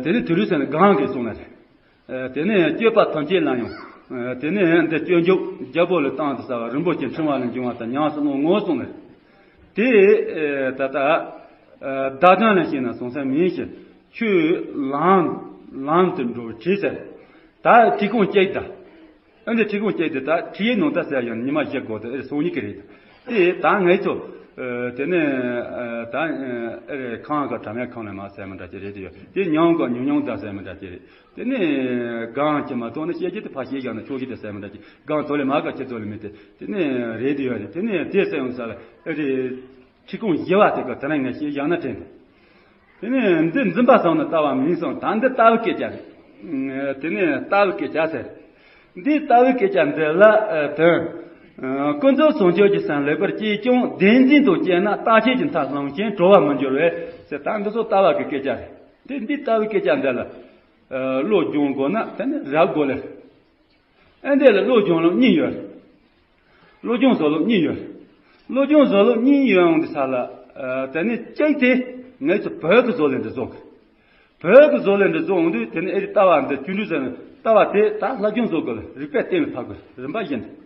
དེ་ནས་དུས་རུ་ཟེར་ནས་གང་གིས་གསུངས་ན་རེད། དེ་ནས་སྤྱོད་པ་ཐམས་ཅད་ལ་ཡང་། དེ་ནས་འདི་སྤྱོད་འཇུག་རྒྱལ་པོ་ལ་བཏང་དུས་ས་ལ་རིན་པོ་ཆེ་འཕྲེང་བ་ལས་འབྱུང་བ་དང་ཉམས་སུ་བླང་ངོ་གསུངས་ནས། དེ་ད་ལྟ་བརྡ་དོན་ལ་ཤེས་ན་གསུང་ས་མིན་ཞིང་ཆོས་ལམ་ལམ་དུ་འགྲོ་བའི་ཁྲིད་ཟེར། ད་ཁྲིད་ཁུངས་གཅིག་དང་། ཨ་འདི་ཁྲིད་ཁུངས་གཅིག་དེ་ད་ཁྲིད་ཡིག་ནང་ད་ཟེར་ཡང་ཉི་མ་བཞི་འགོར་དུ་ཨེ་སོང་ཉིད་ཀྱི་རེད། དེ་ད་ངས་ཚོ་དེ་ནས་ད་ཨེ་རེད་ཁང་ག་དྲ་མའི་ཁང་ལ་མ་ཟེར་མི་འདྲ་ཅིག་རེད། དེ་ཡོད་དེ་ཉམས་ག་ཉུང་ཉུང་ད་ཟེར་མི་འདྲ་ཅིག་རེད། དེ་ནས་གང་ཅི་མ་གཏོགས་ནི་བཤད་རྒྱུ་དེ་ཕ་བཤད་བཞག་ན་ཆོག་གི་དེ་ཟེར་མི་འདྲ་ཅིག་གང་ཚོ་ལས་མ་ག་ཅི་ཚོ་ལས་མི་དེ་དེ་ནས་རེད་དེ་ཡོད་རེད། དེ་ནས་དེ་ཟེར་ཡོང་ས་ལ་ཨེ་རེད་ཁྲིད་ཁུངས་བཞི་བ་དེ་ག་དེ་ན་ངས་བཤད་བཞག་ན་དྲན་དེ། དེ་ནས་འདི་འཛིན་པ་སོང་ན་ལྟ་བ་མིན་སོང་ད་འདི་ལྟ་བུ་སྐད་ཆ་རེད། དེ་ནས་ལྟ་བུ་སྐད་ཆ་ཟེར། འདི་ལྟ་བུ་སྐད་ཆ་འདི་ལ་དོན། ཀུན་རྫོབ་བྱང་ཆུབ་ཀྱི་སེམས་ལེགས་པར་སྐྱེས་ཀྱང་བདེན་འཛིན་དང་བཅས་ན་རྟག་ཆད་ཀྱི་མཐར་ལྷུང་ཞིང་གྲོལ་བར་མི་འགྱུར་བས་ཟེར། ད་འདི་ཚོ་ལྟ་བ་གི་སྐད་ཆ་རེད། དེ་འདི་ལྟ་བུ་སྐད་ཆ་འདི་ལ་བློ་སྦྱོང་དགོས་ན་དེ་ནི་རབ་དགོས་ལེ། ཨེ་འདི་ལ་བློ་སྦྱོང་ལུགས་གཉིས་ཡོད་རེད། བློ་སྦྱོང་བཟོ་ལུགས་གཉིས་ཡོད། བློ་སྦྱོང་བཟོ་ལུགས་གཉིས་ཡོད་འོང་དུས་ས་ལ། དེ་ནི་གཅིག་དེ་ངས་ཚོ་བོད་ཀྱི་བཟོ་ལས་འདི་བཟོ་གི། བོད་ཀྱི་བཟོ་ལས་འདི་བཟོ་འོང་དུས་དེ་ནི་ཨེ་རི་ལྟ་བ་འདི་ཆུང་དུས་ཟེར་ནས་ལྟ་བ་དེ་ད་སློབ་སྦྱོང་བཟོ་དགོས་ལ་རིག་པའི་གཏིང་ལ་ཕབ་དགོས་རིམ་པ་བཞིན་དུ།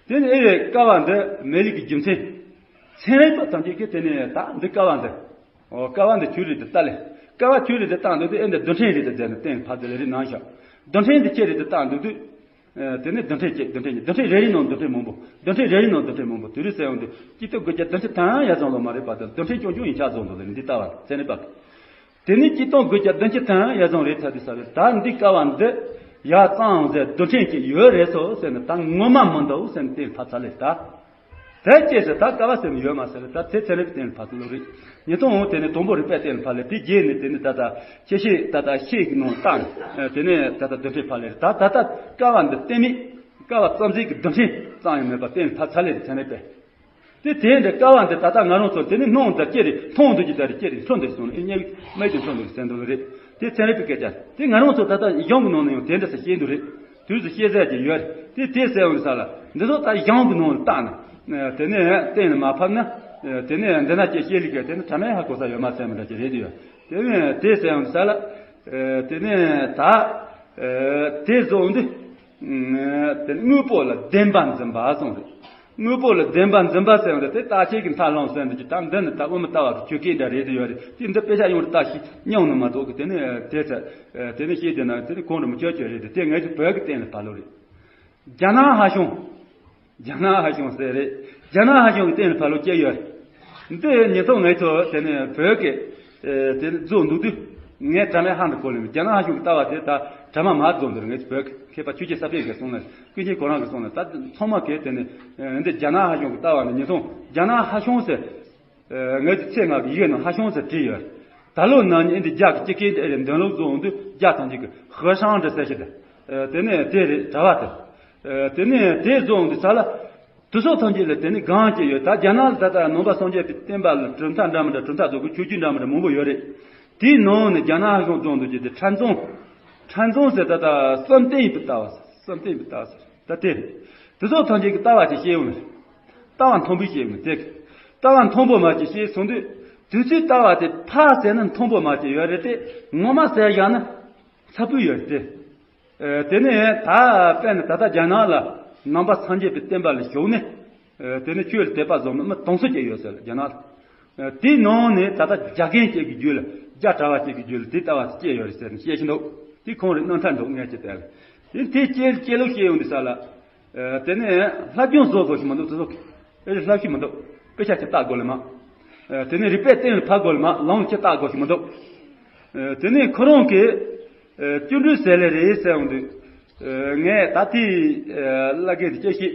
དེ་ནི་ཨེ་རི་ཀ་བ་འདི་མེད་ལུགས་ཀྱི་རྒྱུ་མཚན། ཚན་རིག་པ་ཐམས་ཅད་ཀྱིས་དེ་ནས་ད་འདི་ཀ་བ་འདི། ཨོ་ཀ་བ་འདི་ཆོས་རེད་དེ་ལྟ་ལེ། ཀ་བ་ཆོས་རེད་དེ་བཏང་འདུག་དུས་ཨེ་འདི་རྡུལ་ཕྲན་རེད་དེ་ཟེར་ནས་གཏན་ལ་ཕབ་དེ་ལ་རེད་ནང་བཞག་རྡུལ་ཕྲན་འདི་ཆོས་རེད་དེ་བཏང་འདུག་དུས། དེ་ནས་རྡུལ་ཕྲན་གཅིག་རྡུལ་ཕྲན་གཉིས་རྡུལ་ཕྲན་རེ་རེའི་ནང་རྡུལ་ཕྲན་མང་པོ་རྡུལ་ཕྲན་རེ་རེའི་ནང་རྡུལ་ཕྲན་མང་པོ་དེ་རེད་ཟེར་ཡོང་དུས་གཅིག་སྟོང་དགུ་བརྒྱ་བདུན་ཅུ་ཐམ་ཡར་སོང་ལོ་མ་རེད་པ་དང་རྡུལ་ཕྲན་ཆུང་ཆུང་ཡིན་ཆགས་བཟོ་འདུག་ལ་འདི་ལྟ་བ་ཚན་རིག་པ་གིས། དེ་ནས་གཅིག་སྟོང་དགུ་བརྒྱ་བདུན་ཅུ་ཐམ་ཡར་སོང་རེད་ཚར་དུས་ས་རེད་ད་འདི་ཀ་བ་འདི་ཡར་གཙང་ཟེར་རྡུལ་ཕྲན་གཅིག་ཡོད་རེད་སོ་ཟེར་ནས་ད་ངོ་མ་མི་འདུག་ཟེར་ནས་གཏན་ལ་ཕབ་ཚར་ལེ་ད། དེ་སྐྱེས་སུ་ད་ཀ་བ་ཟེར་ནས་ཡོད་མ་ཟེར་ད་དེ་ཚན་རིག་གི་སྟེང་ལ་ཕབ་ཚུལ་ལོ་རེད། ཉིས་སྟོང་འོང་དེ་ནས་དང་པོ་རིག་པའི་སྟེང་ལ་ཕབ་ལེ་དེ་རྗེས་ནས་དེ་ནས་ད་ལྟ་ཁྱེད་ཤེས་ད་ལྟ་ཤེས་ཀྱི་ནང་བཏང་དེ་ནས་ད་ལྟ་རྡུལ་ཕྲན་ཕབ་ལེ་རེད་ད་ད་ལྟ་ཀ་བ་འདི་གཏན་མེད་ཀ་བ་ཙམ་ཟིག་གི་རྡུལ་ཕྲན་ཙམ་ཡང་མེད་པ་གཏན་ལ་ཕབ་ཚར་ལེ་རེད་ཚན་རིག་པས། དེ་དེ་འདྲ་ཀ་བ་འདི་ད་ལྟ་ང་རང་ཚོ་དེ་ནས་སྣང་དུ་སྐྱེ་རེད་མཐོང་དུ་ཀྱི་ད་རེད་སྐྱེ་རེད་འཕྲོ་འདུག་སོང་ནས་སྙེག་མེད་དུ་འཕྲོ་འདུག་ཟེར་འདུག་ལེ་རེད། དེ་ཚན་རིག་པའི་སྐད་ཆ་དེ་ང་རང་ཚོ་ད་ལྟ་གཞུང་གི་ནང་ནས་ཡང་དེ་འདྲ་ས་བཤད་འདུག་རེད། དུས་སུ་ཤེས་ཟེར་གྱི་ཡོད་རེད། དེ་དེ་ཟེར་འོང་ས་ལ་འདི་ཚོ་ད་གཞུང་གི་ནང་ལ་བཏགས་ན། དེ་ནས་གཏན་ལ་མ་ཕབ་ན། དེ་ནས་འདི་ན་ཅེས་ཤེས་ལི་ག་དེ་ནི་དྲ་མའི་ཧ་གོ་ས་ཡོད་མ་ཚད་མི་འདྲ་ཅིག་རེད་དུ་ཡོད། དེ་ནས་དེ་ཟེར་འོང་ས་ལ། དེ་ནས་ད། དེ་བཟོ་འོང་དུས། དེ་དངོས་པོ་ལ་བདེན་པ་འཛིན་པ་གསུངས་རེད། དངོས་པོ་ལ་བདེན་པ་འཛིན་པ་ཟེར་བ་དེ་རྟག་ཆད་ཀྱི་མཐའ་ལོངས་ཟེར་འདུག་ཅིག་ད་འདི་ནི་ད་དབུ་མ་ལྟ་བ་གི་ཆོས་སྐད་འདྲ་རེད་དུ་ཡོད་རེད་དེ་འདི་དཔེ་ཆ་ཡོང་རེ་ལྟ་ཞིག་སྙམ་ནི་མ་གཏོགས་གི་དེ་ནི་དེ་ཚ། དེ་ནི་ཤེས་དེ་ན་དེ་ནི་གོང་དུ་མི་ཆོད་ཆོད་རེད་དེ་དེ་ངས་ཀྱི་བོད་ཀྱི་སྟེང་ལ་ཕབ་ལོ་རེད། རྒྱ་ནག་ཧ་ཤང་། རྒྱ་ནག་ཧ་ཤང་ཟེར་རེད། རྒྱ་ནག་ཧ་ཤང་གི་སྟེང་ལ་ཕབ་ལོ་སྐྱེ་ཡོད། འདི་ཉིན་ཐོག་ངས་ཚོ་དེ་ནི་བོད་ཀྱི། དེ་ནི་བཟོ་འདུག་དུས། ངས་དྲ་མའི་ཧ་འདི་གོ་ལེ་རྒྱ་ནག་ཧ་ཤང་གི་ལྟ་བ་དེ་ད་དྲ་མ་མ་བཟོ་འདིར་ངས་བོད་ཀྱི་མཁས་པ་ཆོས་ཀྱི་ས་པའི་གི་གསུང་ནས་ཀུན་མཁྱེན་ཁོ་རང་གི་གསུང་ནས་ད་ཚང་མ་གས་དེ་ནི། འདི་རྒྱ་ནག་ཧ་ཤང་གི་ལྟ་བ་ནི་ཉིན་ཐོག་རྒྱ་ནག་ཧ་ཤང་ཟེར། ངས་ཀྱི་ཚེ་ང་གི་ཡིག་ནང་ཧ་ཤང་ཟེར་བྲིས་ཡོད། ད་ལོ་ན་ནི་འདི་རྒྱ་གི་སྤྱི་སྐད་འདི་ཨེ་རེད་འདོན་ལུགས་བཟོ་འོང་དུས་རྒྱ་ཐམས་ཅད་ཀྱི་ཧི་ཧྲང་འདྲ་ཟེར་ཞིག་དེ། དེ་ནས་དེ་རེད་གྲྭ་བ་དེ། དེ་ནས་དེ་བཟོ་འོང་དུས་ས་ལ། དུ་སོགས་ཐམས་ཅད་ལ་དེ་ནི་གང་སྐྱེ་ཡོད་ད་རྒྱ་ནག་ལ་ད་ལྟ་ནང་པ་སངས་རྒྱས་པའི་བསྟན་པ་ལ་གྲུབ་མཐའ་འདྲ་མི་འདྲ་གྲུབ་མཐའ་བཟོ་གི་ཆོས་བརྒྱུད་འདྲ་མི་འདྲ་མང་པོ་ཡོད་རེད། དེའི་ནང་ནས་རྒྱ་ནག་ཧ་ཤང་བཟོ་འདུག་ཅེས་དེ་ཕྲན་ཚང་། ཕྲན་ཚང་ཟེར་ད་ལྟ་བསམ་གཏན་ཡིན་པའི་ལྟ་བ་བསམ་གཏན་ཡིན་པའི་ལྟ་བ་ཟེར། ད་དེ། དེ་ཚོ་ཐམས་ཅད་ཀྱི་ལྟ་བ་ཅིག་བཤད་ཡོང་ནས། ལྟ་བ་མཐོན་པོ་བཤད་ཡོང་ནས་དེ། ལྟ་བ་མཐོན་པོ་མ་ཅིག་བཤད་སོང་དུས། དུས་ཚོད་ལྟ་བ་དེ་ཕ་ཟེར་ན་མཐོན་པོ་མ་ཅིག་ཡོད་རེད་དེ། ངོ་མ་ཟེར་བཞག་ན། ཚ་པོ་ཡོད་རེད་དེ། དེ་ནས་ད་དཔེར་ན་ད་ལྟ་རྒྱ་ནག་ལ་ནང་པ་སངས་རྒྱས་པའི་བསྟན་པ་ལ་ཞུགས་ནས། དེ་ནས་ཆོས་ལ་དད་པ་བཟོ་མི་མི་དུང་སོ་ཅིག་ཡོད་ཟེར་རྒྱ་ནག་ལ། དེའི་ནང་ནས་ད་ལྟ་རྒྱ་རྒན་གཅིག་གི་རྒྱུད་ལ་རྒྱ་གྲྭ་བ་གཅིག་གི་རྒྱུད་ལ་དེ་ལྟ་བ་དེ་སྐྱེས་ཡོད་རེད་ཟེར་ནས་བཤད་ཀྱི་འདུག་དེ་ཁོང་རེ་རྣམ་ཐར་འདུག་ངས་ཅི་ལྟ་ལ། དེ་དེ་སྐྱེས་སྐྱེས་ལུགས་བཤད་ཡོང་དུས་ས་ལ། དེ་ནས་ལྷ་སྦྱོང་བཟོ་དགོས་ཤིག་མི་འདུག་དེ་ཚོ་ཨེ་ལྷ་ཤི་མི་འདུག་དཔེ་ཆ་ཅི་ལྟ་དགོས་ལ་མ། དེ་ནས་རིག་པའི་སྟེང་ལ་ཕབ་དགོས་ལ་མ་ལམ་ཅི་ལྟ་དགོས་ཤིག་མི་འདུག་དེ་ནས་ཁོ་རང་གིས་བཅུ་འགྲུལ་ཟེར་ལེ་རེད་ཟེར་ཡོང་དུས། ངས་ད་ལྟའི་བླ་རྒན་དེ་སྐྱེ་ཤི་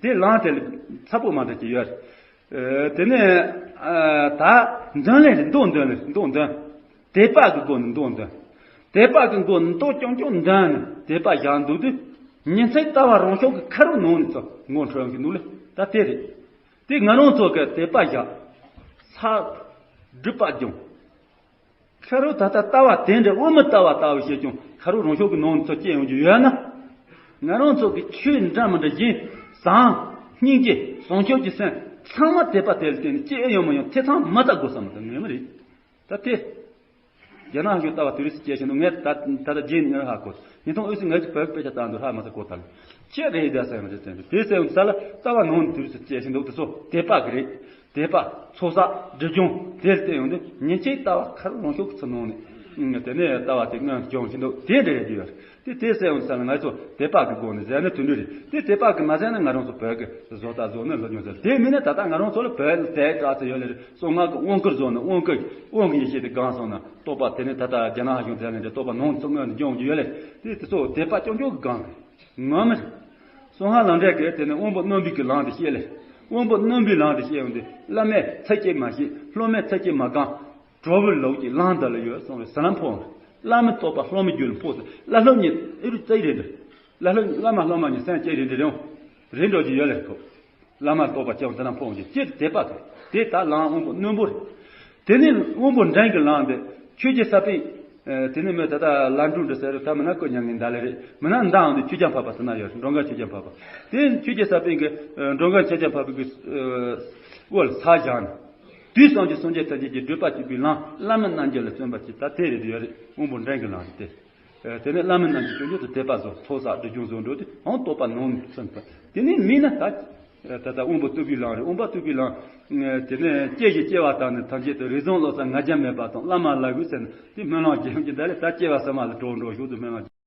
དེ་ལམ་དེ་ལ་ཚ་པོ་མ་འདྲ་ཅིག་ཡོད། དེ་ནས་ད་འདོན་ལེ་རེད་མདོ་འདོན་ལེ་རེད་མདོ་འདོན། དད་པ་གི་སྒོ་ནས་མདོ་འདོན། དད་པ་གི་སྒོ་ནས་མདོ་རྐྱང་རྐྱང་འདོན་ནས་དད་པ་བཞག་འདུག་དུས། ཉིན་མཚན་ལྟ་བ་རང་ཕྱོགས་ཀྱི་ཁ་རུ་ནང་ནས་ཚོ་ངོ་འཕྲོད་ཀྱི་འདུག་ལེ་ད་དེ་རེད། དེ་ང་རང་ཚོ་གི་དད་པ་བཞག་ས། སྒྲུབ་པ་སྦྱོང་། ཁ་རུ་ད་ལྟ་ལྟ་བ་དེ་འདྲ་དབུ་མ་ལྟ་བ་ལྟ་བུ་བྱེད་ཀྱང་ཁ་རུ་རང་ཕྱོགས་ཀྱི་ནང་ནས་ཚོ་སྐྱེ་ཡོང་རྒྱུ་ཡོད་ན། ང་རང་ཚོ་གི་ཆོས་འདྲ་མི་འདྲ་བཞིན་བཟང་སྙིང་རྗེ་བཟང་སྤྱོད་ཀྱི་སེམས་ཚང་མ་དད་པ་དེ་ལ་བརྟེན་ནས་སྐྱེ་ཡོང་མི་ཡོང་ཐེ་ཚང་མ་ལྟ་དགོས་བསམ་གི་ངེས་མ་རེད། ད་དེ། རྒྱ་ནག་གཞུང་ལྟ་བ་དེ་རིགས་སུ་སྐྱེས་ཤིང་དུ་ངས་ད་ད་ལྟ་རྗེས་ནས་ཧ་གོ། ཉིན་ཐོག་ཨོ་སི་ངས་ཀྱི་བོད་དཔེ་ཆ་ལྟ་འདུག་ཧ་མ་ཟ་གོ་དང་། ཁྱེད་རེད་ད་ཟེར་ཡང་རེད་ཟེར་འདུག་དེ་ཟེར་ཡང་ས་ལ་ལྟ་བ་ནང་ནས་དེ་རིགས་སུ་སྐྱེས་ཤིང་འདུག་དེ་ཚོ་དད་པ་གི་རེད། དད་པ་ཚོགས་བསགས་སྒྲིབ་སྦྱོང་དེར་བརྟེན་ཡོང་དུས་ཉིན་གཅིག་ལྟ་བ་ཁར་ལོངས་ཤོག་གི་ཚུར་ནང་ནས་དེ་ནས་ལྟ་བ་དེ་སྔོན་སྦྱོང་ཤིང་འདུག་དེ་འདྲ་རེད་ཡོད། དེ་དེ་ཟེར་ཡོང་ས་ལ་ང་ཚོ་དད་པ་གི་སྒོ་ནས་ཟེར་ན་དུད་འགྲོ་རེད། དེ་དད་པ་གི་མ་ཟེར་ན་ང་རང་ཚོ་བོད་ཀྱི་བཟོ་ལྟ་བཟོ་ནི་ལོ་ཉུང་ཟེར། དེ་མིན་ན་ད་ལྟ་ང་རང་ཚོ་ལ་བོད་ལ་དད་དྲག་ཚེ་ཡོད་ལེ་རེད། སོ་ང་གི་དབང་བསྐུར་བཟོ་ནི་དབང་བསྐུར་དབང་གི་ཡེ་ཤེས་དེ་གང་སོང་ན་རྟོགས་པ་དེ་ནི་ད་ལྟ་རྒྱ་ནག་གཞུང་དེ་ནས་འདྲ་རྟོགས་པ་ནང་ཚོ་སྔོན་ནས་སྦྱོང་རྒྱུ་ཡོད་ལེ། དེ་དེ་ཚོ་དད་པ་སྐྱོང་རྒྱུ་གི་གང་རེད། ངོ་མ་རེད། སོ་ང་ལམ་འབྲས་ཀྱི་དེ་ནི་དབང་པོ་རྣོན་པོའི་གི་ལམ་དེ་བཤད་ལེ། དབང་པོ་རྣོན་པོའི་ལམ་དེ་བཤད་ཡོང་དུས་བླ་མས་ཚིག་གཅིག་མ་བཤད། སློབ་མས་ཚིག་གཅིག་མ་གང་། གྲོགས་པོའི་ལུགས་ཀྱི་ལམ་འདི་ལ་ཡོད་གསུངས་པའི་ཟི་ལམ་ཕོག་བླ་མའི་རྟོགས་པ་སློབ་མའི་རྒྱུད་ལ་ཕོག་ཟེར། བླ་སློབ་གཉིས་ཨེ་རུ་རྩ་ཡི་རེད་འདྲ། བླ་སློབ་གཉིས་བླ་མ་སློབ་མ་གཉིས་སེམས་བསྐྱེད་རེད་འདྲ་རེད་འོང་། རེད་འགྲོ་གི་ཡོད་ལེ་ཁོ། བླ་མ་རྟོགས་པ་སྐྱེ་བ་ཟི་ལམ་ཕོག་གི་སྤྱིར་དད་པ་དང་དེ་ལྟར་ལམ་དབང་པོ་རྣོན་པོ་རེད། དེ་ནས་དབང་པོ་འདྲེན་གྱི་ལམ་དེ་ཆོས་ཀྱི་ས་པཎ། དེ་ནས་མོས་ད་ལྟ་ལམ་འགྲོ་འདྲ་ཟེར་རུ་ད་མི་ན་ཀོ་ཉང་ངན་ད་ལེ་རེད། མི་ན་མདའ་འོང་དུས་ཆོས་རྒྱལ་འཕགས་པ་ཟེར་ན་ཡོད་རེད། འགྲོ་མགོན་ཆོས་རྒྱལ་འཕགས་པ། དེ་ཆོས་ཀྱི་ས་པཎ་གྱི་འགྲོ་མགོན་ཆོས་རྒྱལ་འཕགས་པའི་གི་འོད་ལ་ས་བཞག་ནས། དུས་གསུམ་གྱི་སངས་རྒྱས་ཐམས་ཅད་ཀྱི་བགྲོད་པ་གཅིག་པུའི་ལམ་བླ་མའི་རྣམ་འགྱུར་ལ་བརྩོན་པ་གཅིག་ད་དེ་རེད་ཡོད་རེད། དབང་པོ་འདྲེན་གྱི་ལམ་རེད་དེ། དེ་ནས་བླ་མའི་རྣམ་འགྱུར་སྐྱོང་རྒྱུ་དེ་དད་པ་བཟོ་ཚོགས་བསགས་སྒྲིབ་སྦྱོང་བཟོ་འགྲོ་དུས་འོང་རྟོགས་པ་ནང་ནས་སེམས་དཔའ་དེ་ནས་མིན་ན་ད། ད་ལྟ་དབང་པོ་རྟུལ་པོའི་ལམ་རེད། དབང་པོ་རྟུལ་པོའི་ལམ། དེ་ནས་སྐྱེ་ཞིང་སྐྱེ་བ་དག་ནི་ཐམས་ཅད་དུ། རིག་གསུམ་བློ་གསལ་ང་རྒྱལ་མེད་པ་དང་། བླ་མ་ལ་གུས་ཟེར་ནས་དེ་སྨོན་ལམ་རྒྱག་གི། ད་རེས་ད་སྐྱེ་བ་ཟེར་མ་ལ་གྲོགས་འགྲོ་ཞུགས་དུ་སྨོན་ལམ།